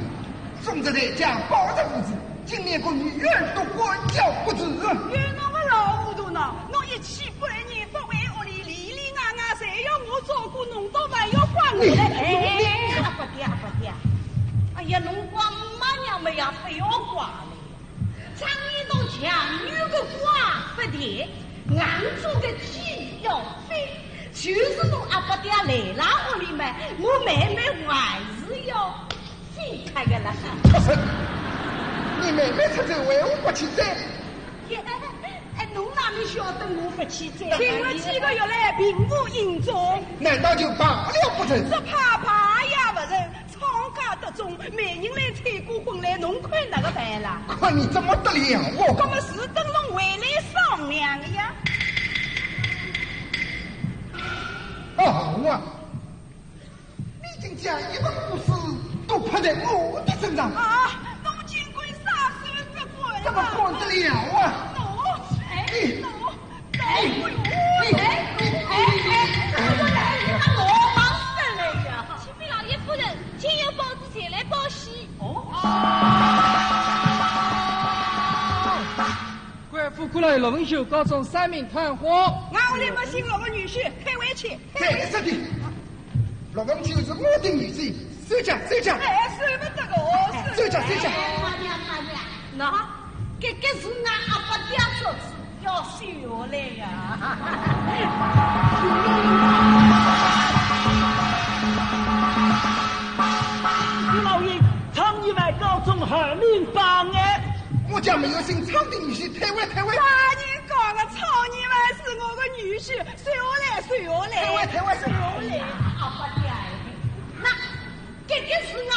总在家抱着儿子，竟连个女儿都管教不住。有侬个老糊涂呢，侬一气半年不回屋里， 里里外外侪要我照顾，侬倒还要怪我嘞。哎，哎，哎，阿伯爹，阿伯爹，哎呀，侬怪妈娘么也不要怪了。常言道强扭个瓜不甜，硬做个鸡要飞，就是侬阿伯爹来了屋里嘛，我妹妹还是要飞开个了。畜生，你妹妹出走为何不去追？ 哎，侬哪里晓得我不去追？请了几个月来，并无影踪。难道就罢了不成？只怕罢也不成，昌家得中，媒人来催过婚来，侬看哪个办啦？看你怎么得了我！那么是等侬回来商量呀。哦，我 你竟将一门婚事都扑在我的身上。啊，侬竟敢撒手不管啊！怎么管得了啊？侬，哎，你，侬，哎，你，你，哎，你，哎，看来陆文秀高中三名探花。俺屋里没姓陆的女婿，退回去。再说的，陆文秀是我的女婿，收着，收着。哎，收不得个，哦，收着，收着。哎，慢点，慢点。喏，这个是俺阿伯爹做主，要收下来呀。老爷，状元高中二名榜哎。我家没有姓张的女婿，退回，退回。啥人讲的？状元是我的女婿，收下来，收下来。退回，退回，收下来。阿伯爹，那这个是俺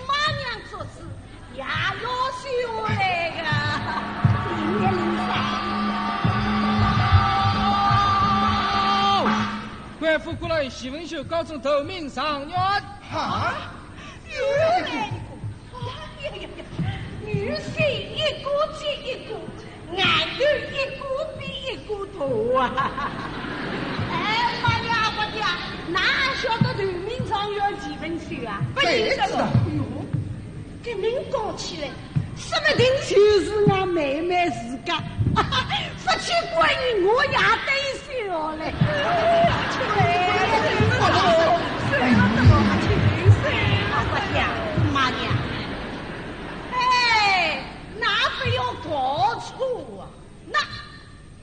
妈娘做主，也要收下来的。零年零三。哦，官府过来，徐文秀高中头名状元。啊？又来一个。哎呀呀呀，女婿一个接一个，俺头一个比一个大啊！哎，妈呀，阿伯爹，哪晓得头名状元徐文秀啊？不认识了。哎呦，搿能讲起来，说不定就是俺妹妹自家。不去管伊，我也得笑嘞。哎呀，阿伯爹，妈呀！ 哎，那不要搞错啊！那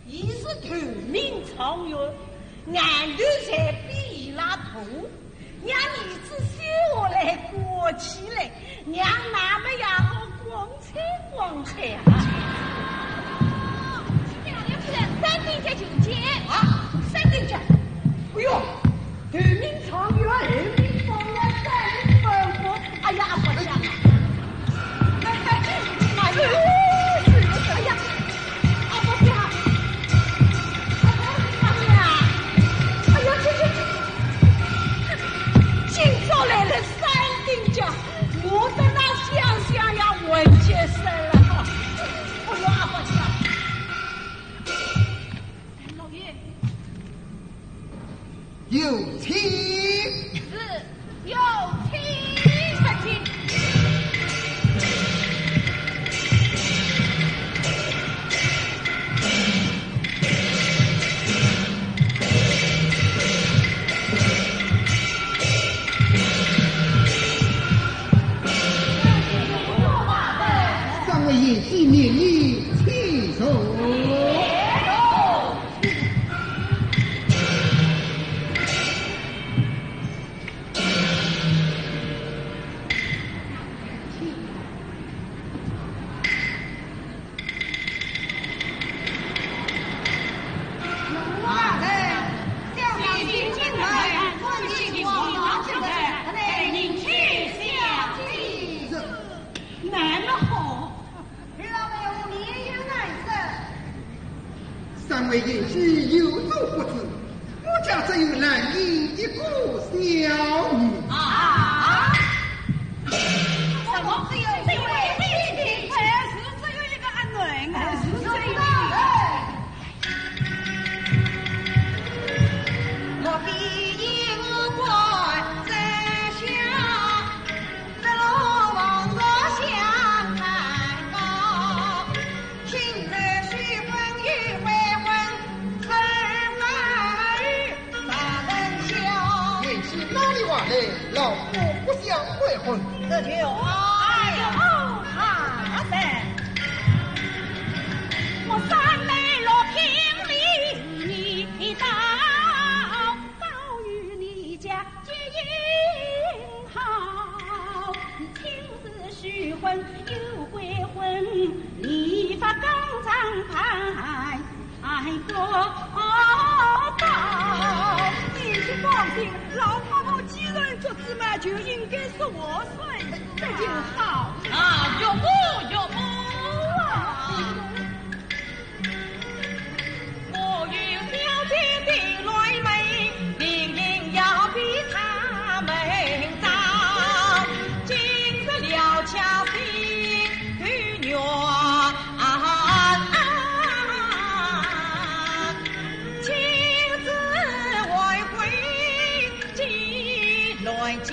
伊是头名状元，俺头才比伊拉大，让儿子收下来管起来，让俺们也好光彩光彩啊！哦，请表爷夫人三顶脚求见。啊，三顶脚？哎呦！ 头名状元，二名榜眼，三名文官。哎呀，阿伯爹！哎呀，阿伯爹！哎呀，哎呀，这这这，今朝来了三顶脚，我在那想想呀，魂结煞了。哎呦，阿伯爹！ 老爷。有请。是，有请。请。三位贤婿，免礼请坐。 那么好。 你老伯有面有难色。三位贤婿有所不知，我家只有兰英一个小女。啊？什么？只有一位？哎，是只有一个阿囡啊。哎，是只有一个。哎。 贤婿哪里话来，老夫不想悔婚。这就好。哎呦，好噻。我三妹陆平离你到，早与你家结姻好。你亲自许婚又悔婚，礼法纲常排。 哎，不报。贤婿放心，老伯伯既然做主嘛，就应该说万岁，这就好。啊，岳母，岳母啊！我有小姐的来媒，定要比他们早。今日料巧心头软。 啊，亲自为婚期乱叫。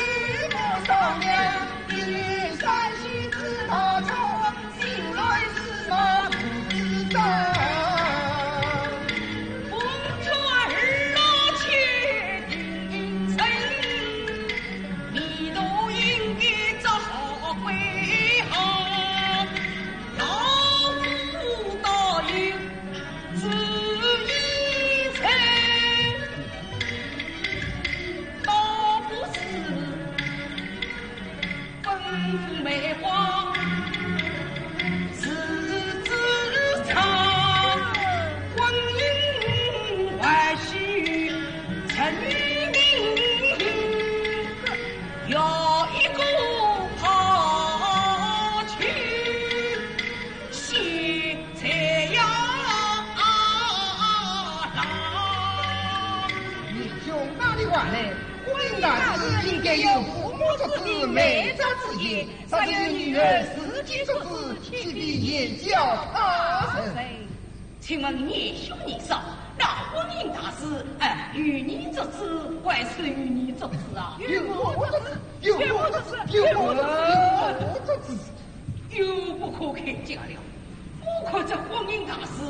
话呢，婚姻大事应该由父母作主，媒妁之言，若由女儿自己作主，岂非言教他人？请问年兄年少，那婚姻大事，哎，由你作主还是由你作主啊？由我作主，由我作主，由我作主，由我作主。又不可开价了。我看这婚姻大事，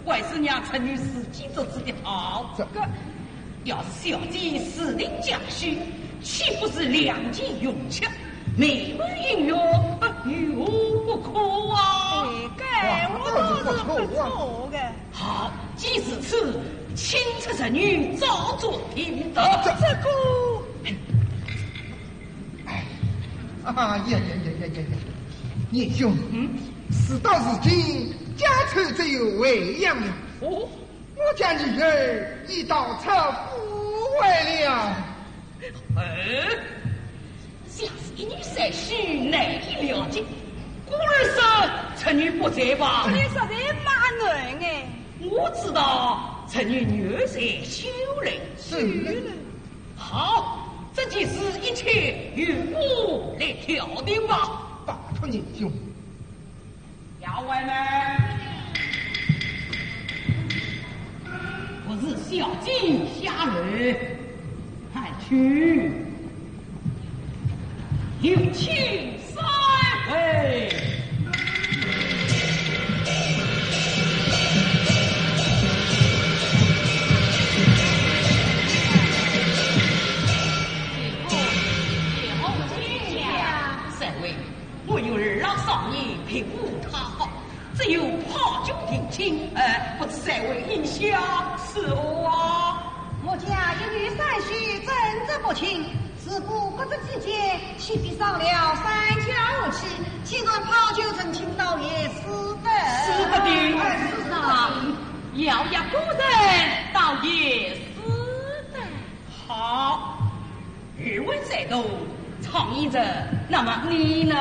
还是让侄女自己作主的好。这个，要是小姐自定家婿，岂不是两情永绝？美满姻缘，啊，有何不可啊？哎，搿话倒是勿错个。好，既如此，请出侄女照做定当。这个，哎，啊呀呀呀呀呀呀！年兄，嗯？事到如今，家丑只有外扬了。哦？我家女儿已逃出府外了。哎，想是一女三婿难以了结，故而说侄女不在吧？这里实在蛮难哎。我知道侄女女儿在修嘞。修嘞？好，这件事一切由我来调停吧。拜托年兄。 丫鬟们，不是小姐下楼，快去，有请三位。三位。 我有二老少爷平无他法，只有炮酒定亲，呃，不知三位意下如何啊？我家一女三婿正值不清，如果不知期间，岂非伤了三家和气？既然炮酒成亲，倒也使得。使得的。哎，是啊。摇摇果然，倒也使得。 好，二位在东，常言者，那么你呢？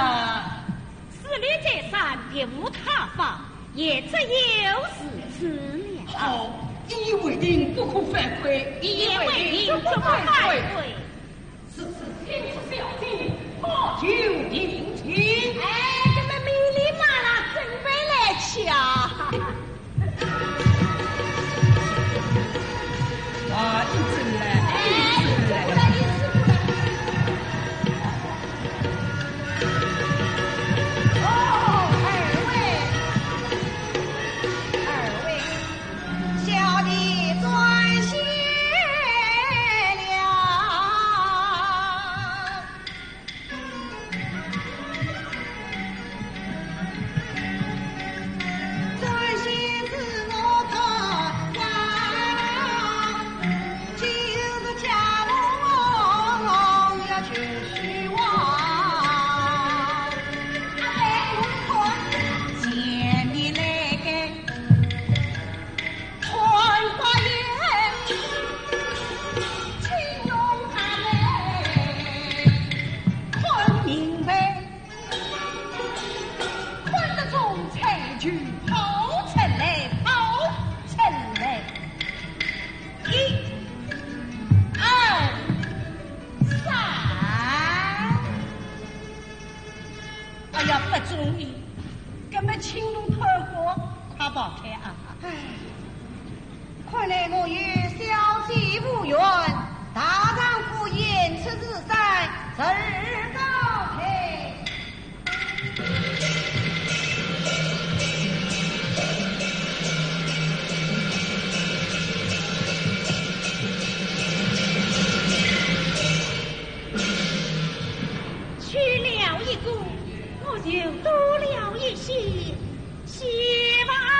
思虑再三，别无他法，也只有如此了。好，一言为定，不可反悔。一言为定，不可反悔。如此，请出小姐，炮酒定亲。哎，这么米里麻啦，准备来吃啊。 啊，一直来，一直来。哎，一直来，一直来。哦，二位，二位，小弟转谢了。 看得中，才就跑出来，跑出来。一、二、三。哎呀，不中意，搿么青龙头火，快跑开啊！唉。 看来我与小姐无缘，大丈夫言出如山，侄儿告退。去了一宫，我就多了一些 希望了。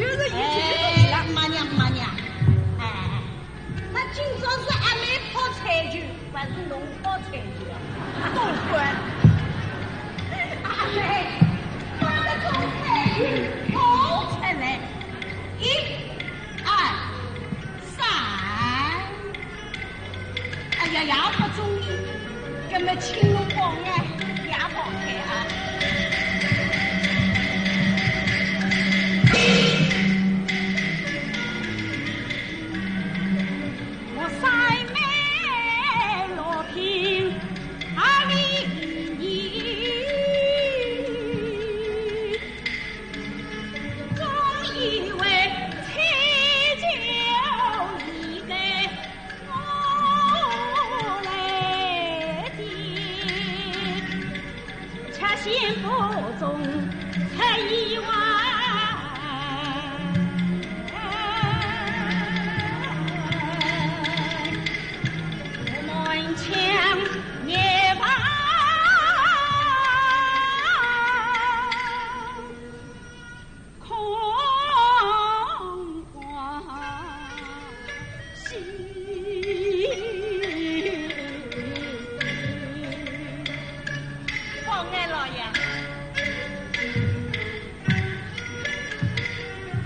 就是一句就不提了。哎，慢点，慢点。哎，那今朝是阿妹泡彩酒，还是侬泡彩酒啊？总管。阿妹，把那种彩酒泡出来。一、二、三。 哎呀，也不中意，搿么青龙王啊，也跑开啊。我三妹罗平，阿里你。 王二老爷，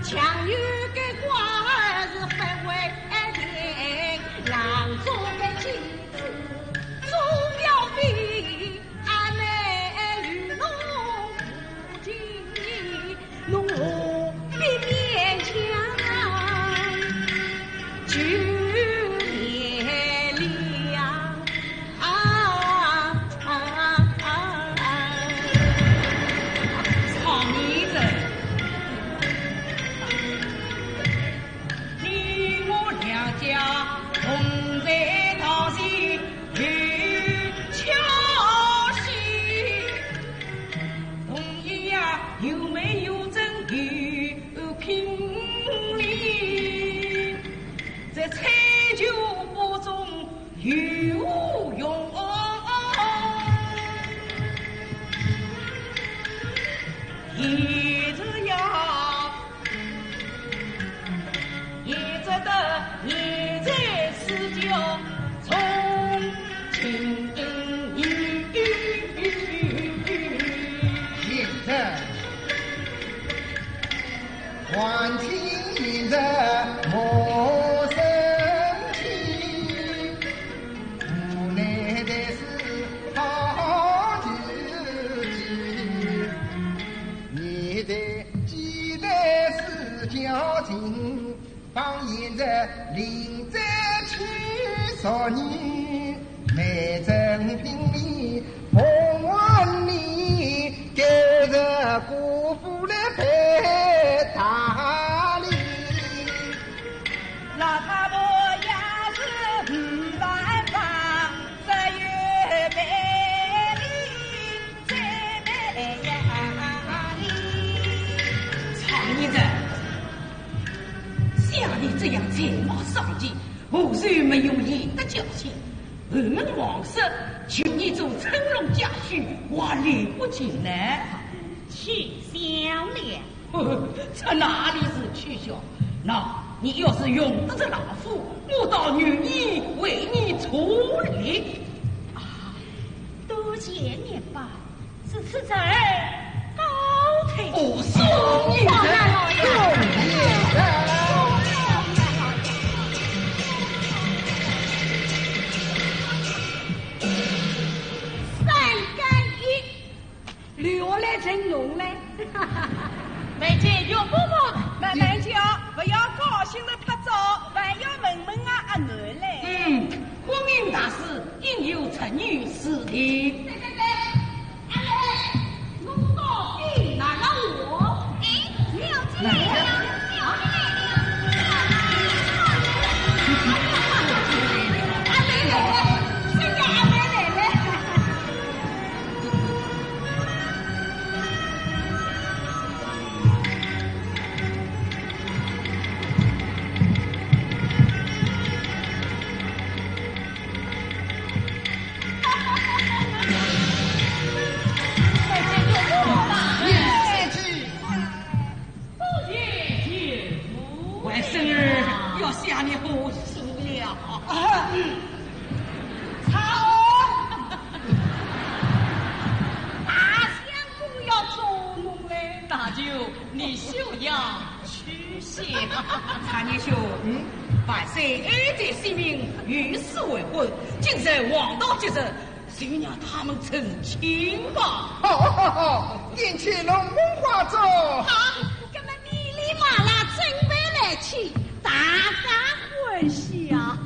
强有个官是分为爱情，郎中的妻子做表弟，阿妹与侬无情。 侬何必勉强？就免了啊！啊，啊，啊。常言道，你我两家同在道前有交心。 同意呀，有没有真有品哩？在彩酒杯中有无用？一直要 也值得你在此就从今以后。现在，还清现在莫生气，无奈的是好日子。 你的期待是交情，放眼在临在七十年，没真品里，不问你，给这辜负了陪大礼。老太婆也是没办法，只有陪礼。 常言道，像你这样才貌双全，何尝没有贤德教训？后门王室，就你做乘龙驾婿，还来不及呢。取笑了。 这哪里是取笑？那你要是用得着老夫，我倒愿意为你出力。啊，多谢年伯，如此侄儿告退。哦，送你的，王二老爷。送你的。三干一。 留下来成龙嘞。慢慢叫，不不，慢慢叫，不要高兴得太早，还要问问啊阿囡嘞。嗯，婚姻大事，应有侄女事的。对对对，阿妹，我到底哪个我？哎，小姐。哪个？孙儿要想你好久了。啊，操！大相公要捉弄嘞。大舅，你休要取笑。常年兄，嗯，万岁爱在先命，与世为婚，今日黄道吉日，就让他们成亲吧。好，好，好，点起龙凤花烛。好，那么你立马啦，准备来去，大家欢喜啊！